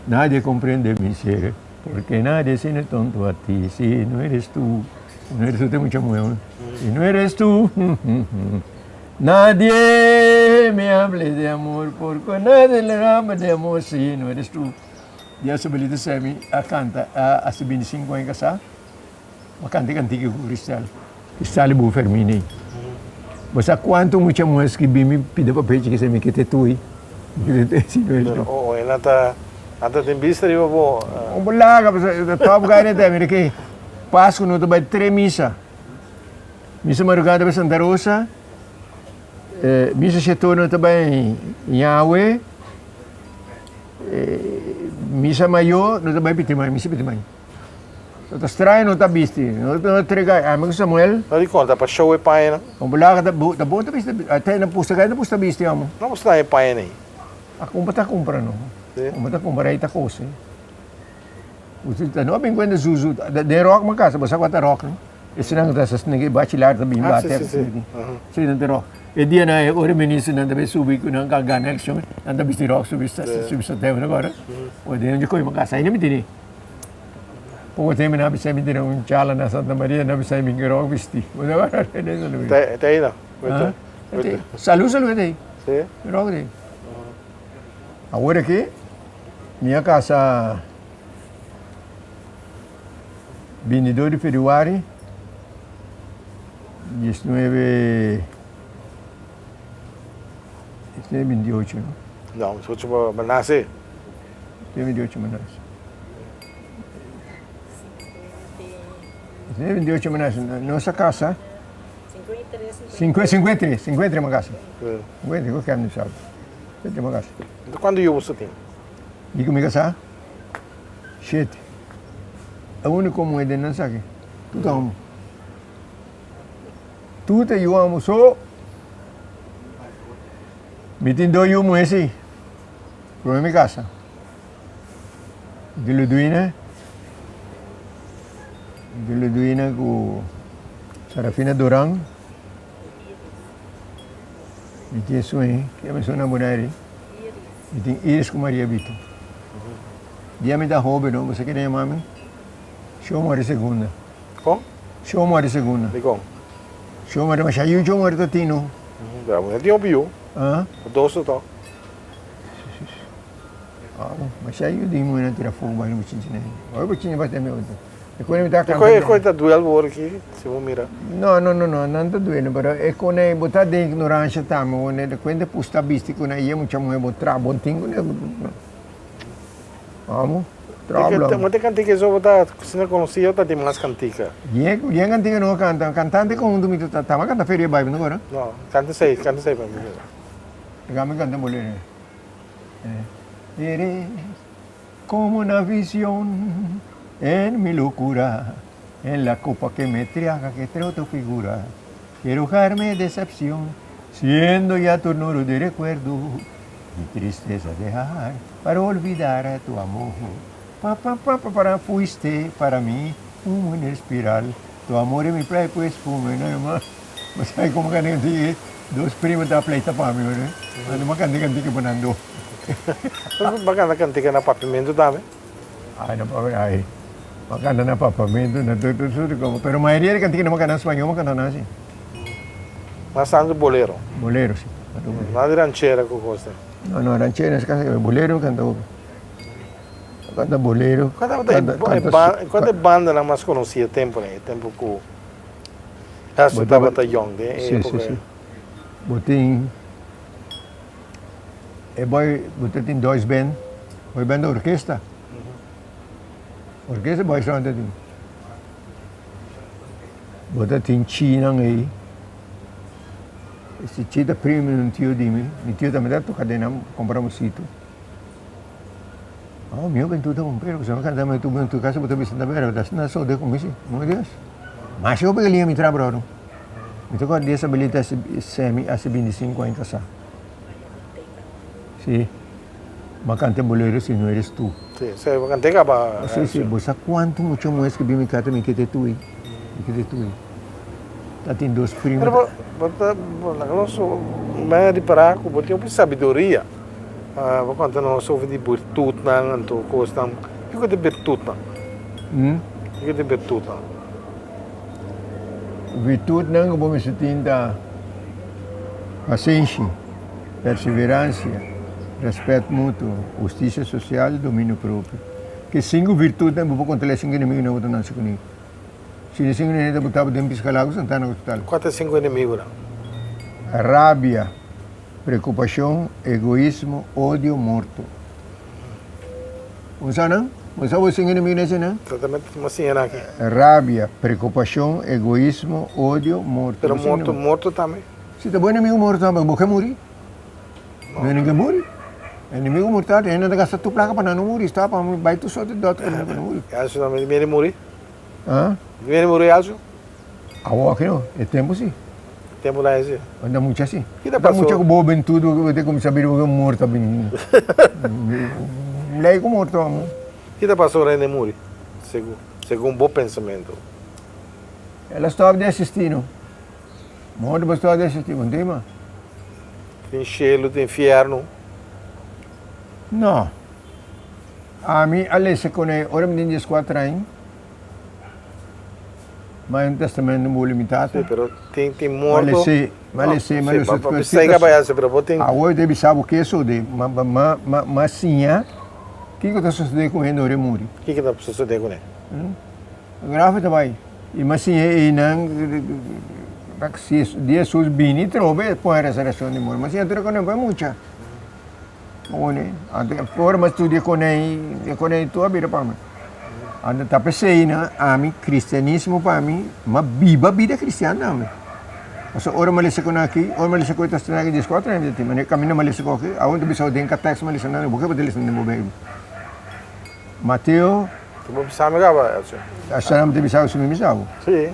nadie comprende mi ser, porque nadie sino tonto a ti. Si no eres tú, si no eres tú, te mucho mueve. Si no eres tú, Nadie me hable de amor porque nadie le hable de amor si no eres tú. Dia Sabelita Semi a canta a hace 25 aña casá, a canta e cantica cu Cristel. Cristel y bu Fermin ey. Bo sa cuanto mucha muher scribi mi pida papel chiki sey mi ke te tui. Mi ke te si no eres tú. Oh, oh, nan ta, nan ta tin bista riba bo. Un bo laga, pasobra top guy nan ta, mira ke Pascu no ta bay tres misa. Misa madrugada ta bai Santa Rosa, misa shetorno ta bai Yahwe, misa mayor no ta bai Pitimai, misa Pitimai. So ta straño no ta bisti, no ta trega, ami ku Samuel. No di konta pa show e pañanan. Bon bulaga ta ta bon ta bisti, te na pusta kai ta pusta bisti amo. No bo straña e pañanan ei. A kumpra ta kumpra no, kumpra ta kumpra ei ta kose. No a bin kuenta zuzu, den ròk mi kasa, bo sa kua ta ròk no? Esnan ta sa snigi bachilar ta bin bate ah, sí, sí, sí. nan ta ròk. E dia nan ora ministernan ta bin subi ku nan ka gana elekshon, nan ta bisti ròk subi subi satèu na gora. O den di koi mi kasa ainda mi tene. Poko tempu nan a bisa mi tene un chala na Santa Maria, nan a bisa mi bin ròk bisti. Te ei no? Salu salu e te ei. Sí. Ròk te ei. Awor aki mi a kasa Bintidó di febrüari, diesnuebe, diesnuebe bintiocho, no? No, bintiocho bo bo nase. Diesnuebe bintiocho mi nase. Diesnuebe bintiocho mi nase. Nos a kasa. Sinkuenta i tres, sinkuenta i tres mi a kasa. Sinkuenta i tres, ku kende sabi. Sinkuenta i tres mi a kasa. Kuantu yu bo sa tin? Di ku mi kasá? Shete. E úniko muhé den nan saki. Tur ta homo. Tur ta yu homo. So, mi tin dos yu muhé si. Promé mi kasa. Di Luduina, di Luduina ku Sarafina Duran. Mi tin esun ei, ke mi esun na Bonaire. Mi tin Iris ku Maria Vito. Dia mi ta hoben no, bo sa kende yama mi? Show mori segunda. Kon? Show mori segunda. Dikon? Show mori, masha yu show mori ta tin no. Ya, bo no tin hopi yu. Ah? Dos to. Ah, bo, masha yu di muhé nan tira fogo bai no bochinchi nei. Ora bochinchi basta mi otro. E kone mi ta E koi, e koi ta duel bo ora ki, si bo mira. No, no, no, no, nan ta duel, pero e kone bo ta den ignorancia tambe, bo ne kuenta pusta bisti ku nan ye mucha muhé bo tra bon tin ku ne. Amo, trablo. Mo te cantica eso bo ta asina conoci o ta tin mas cantica? Yen, yen cantica no canta, cantante conjunto mi ta, ta canta feria bai, no cora? No, canta esey, canta esey pa mi. Laga mi canta bolero. Eh, eres como una vision en mi locura, en la copa que me triaga que treo tu figura. Quiero jarme decepción Siendo ya ternura de recuerdo Mi tristeza dejar Para olvidar a tu amor Pa pa pa pa para Fuiste para mí un espiral Tu amor en mi playa pues fume No ma Bo sabe como canta cantica Dos primo ta pleita pa mi no Ando ma canta cantica pa nan do. Bo a canta cantica na papiamento tambe? Ay na papi ay Ma canta na papiamento na tur tur tur como pero mayoria di cantica no ma canta na spañol ma canta na asi. Mas tanto bolero? Bolero si. Nada di ranchera cu cos den? No no ranchera es casi bolero canta hopi. Canta bolero. Cua tabata e cua ta e bandanan mas conoci e tempo nan e tempo cu Hester tabata yong den e epoca Si si si. Bo tin e boy bo ta tin dois band boy band orkesta orkesta boy ta tin bo ta tin chinan ei si chi ta primo di un tio di mi mi tio tambe ta toca den nan compra un sito oh mi hopi ta un pero pasobra mi canta mi tu casa bo ta bisa ta bera ta so de cu mi si mi Dios mas hopi ke liña mi tra brother. Mi ta kòrda di esa belita semi hasi bintisinko aña kasá. Sí. M'a kanta e bolero Si no eres tú. Sí, sí, bo kant'é kaba. Sí, sí, bo sa kuantu mucha muhés ku bin mi kata mi kete tui, mi kete tui. Ta tin dos primo. Pero bo, bo ta, bo laga nos mei a ripará ku bo tin hopi sabiduria. Bo konta nos hopi di birtutnan anto kosnan. Kiko ta e birtutnan? Kiko ta e birtutnan? Virtutnan ku bo mester tin ta pasenshi, perseveransia, rèspèt mutuo, hustisia sosial i dominio propio. Ke sinku virtutnan bo por kontrolá e sinku enemigunan ku ta nase kuné. Si e sinku enemigunan ta botá bo den piskalago Santana Hospital. Kua ta e sinku enemigunan? Rabia, preokupashon, egoismo, odio, morto. Bo sa nan? Bo sa bo sin enemigo na esei-nan? Exactamente, bo siña nan aki. Rabia, preocupacion, egoismo, odio, morto. Pero morto, morto tambe? Si ta bo enemigo morto tambe, bo ke muri? No hende ke muri. Enemigo mortal, hende ta gasta tur placa pa nan no muri, sta pa bai tur sorte di dokter pa nan no muri. Elcio tambe di miedo muri? Ah? Di miedo muri Elcio? Awor aki no, e tempo si. Tempo la ese. Anda mucha si. Kita pasó? Mucha ku bo juventud bo te kuminsá bira bo morto a bin. Lei ku morto amo. Kita pasó ora hende muri? Segun segun bo pensamentu. El a stòp di asistí no. Morto bo stòp di asistí, bo no tin mas. Tin shelu, tin infiernu. No. Ami a lesa kuné ora mi tin dieskuater aña. Ma e un testamento bo limitá ta. Sí, pero tin tin morto. Malesé, malesé, no, sí, pa pa pa pa pero bo tin. Awor debe sa bo ke sosodé, ma ma ma ma siña kiko ta sosodé ku hende ora e muri. Kiko ta sosodé kuné? Grave ta bai. I ma siña einan si di Hesus bini trobe pon e resurreccion di muri. Ma siña tur e kuné bai mucha. Pone, anto ora mi a studia kuné, e kuné tur a bira pa mi. Anto ta p'esei nan ami kristianismo pa mi, mi a biba bida kristian tambe. Pasobra ora mi a lesa ku nan aki, ora mi a lesa ku e ta studia aki dieskuater aña mi ta tin, manera kaminda mi a lesa ku aki, awor mi ta bisa den katekis mi a lesa nan, bo ke bo ta lesa den bo beibel? Mateo. Bo bisa mi kaba, Elcio? Asina mi ta bisa bo si mi bisa bo. Si,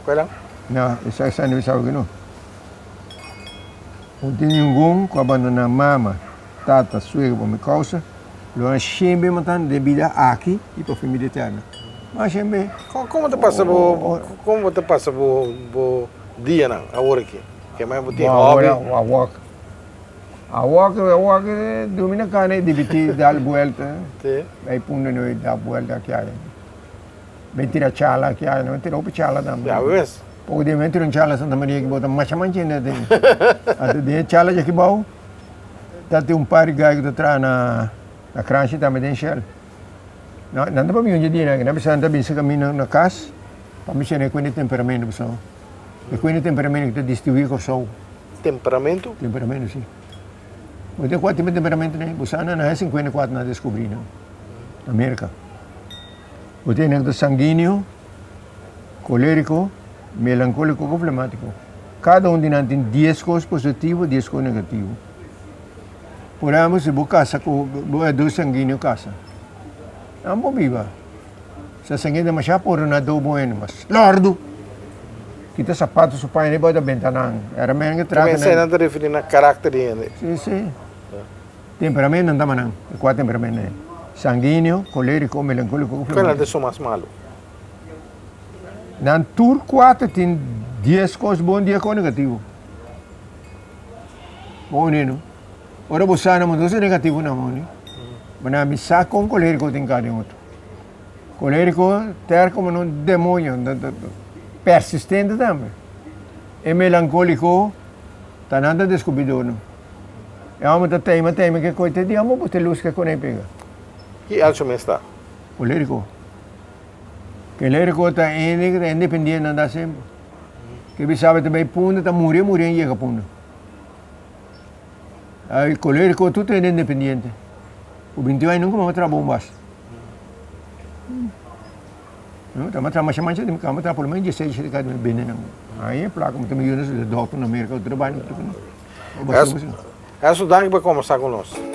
kual? No, esaki mi ta bisa bo ki no. No tin ningun ku a bandoná mama, tata, suegro pa mi kousa, lo nan shembe matan den bida aki i pa fin bida eterno. Mas shembe. Komo ta pasa bo, komo bo ta pasa bo bo dianan awor aki? Ke mai bo tin hobby? A wok, a wok, a wok, durmi na kana i dibití dal buelta. Sí. Bai punda noi da buelta aki aya. Bai tira chala aki aya, no tira hopi chala tambe. Ya ves. Poko dia mi a tira un chala Santa Maria ki bo ta masha mancha hende aden. Anto den e chala djaki bou ta tin un par di gai ku ta traha na na kranshi tambe den Shell. Nan nan ta papia un dje dia nan, nan bisa nan ta bin saka mi na kas pa mi shene kuende temperamento pasobra e kuende temperamento ki ta distinguí Kòrsou. Temperamento? Temperamento si. Bo tin kua tipo di temperamento nan? Bo sa nan na 54 nan a deskubrí nan na Merka. Bo tin hende ku ta sanguíneo. Koleriko, melankoliko ku flematiko. Kada un di nan tin dies kos positivo, dies kos negativo. Por ehempel, si bo kasa ku bo e dos sanguineo kasa, nan por biba. Sa sanguineo ta masha por na do bo hende, mas lordu! Kita sapato su paña riba ta benta nan. Era men ke trata nan. Esei nan ta referi na karakter di hende. Si, si. Temperamento nan tama nan. E kua temperamento ei? Sanguíneo, koleriko, melankóliko ku Kua nan ta esun mas malu? Nan tur kuater tin dies kos bon, dies kos negativo. Bo uni no? Ora bo sa nan bo no ta negativo nan bo uni. Bo nan mi sa kon koleriko tin kara den otro. Koleriko ter komo un demoño, persistente tambe. E melankoliko ta nan ta deskubridor no. E homber ta teima teima ke koi te dia bo te lus ke konei pega. Ki elcho mes ta? Koleriko. Koleriko ta hende ku ta independiente nan ta semper. Ke bisa bo ta bai punda ta muri muri en yega punda. Ay koleriko tur ta hende independiente. Ku binti aña nunka mama traha bon bas. No, ta matra masha mancha di mi kama tra por lo menos 16 17 ka di bende nan. Ay e plaka mi ta mi yuna su dokter na Merka otro baño. Eso danki pa kombersa ku nos.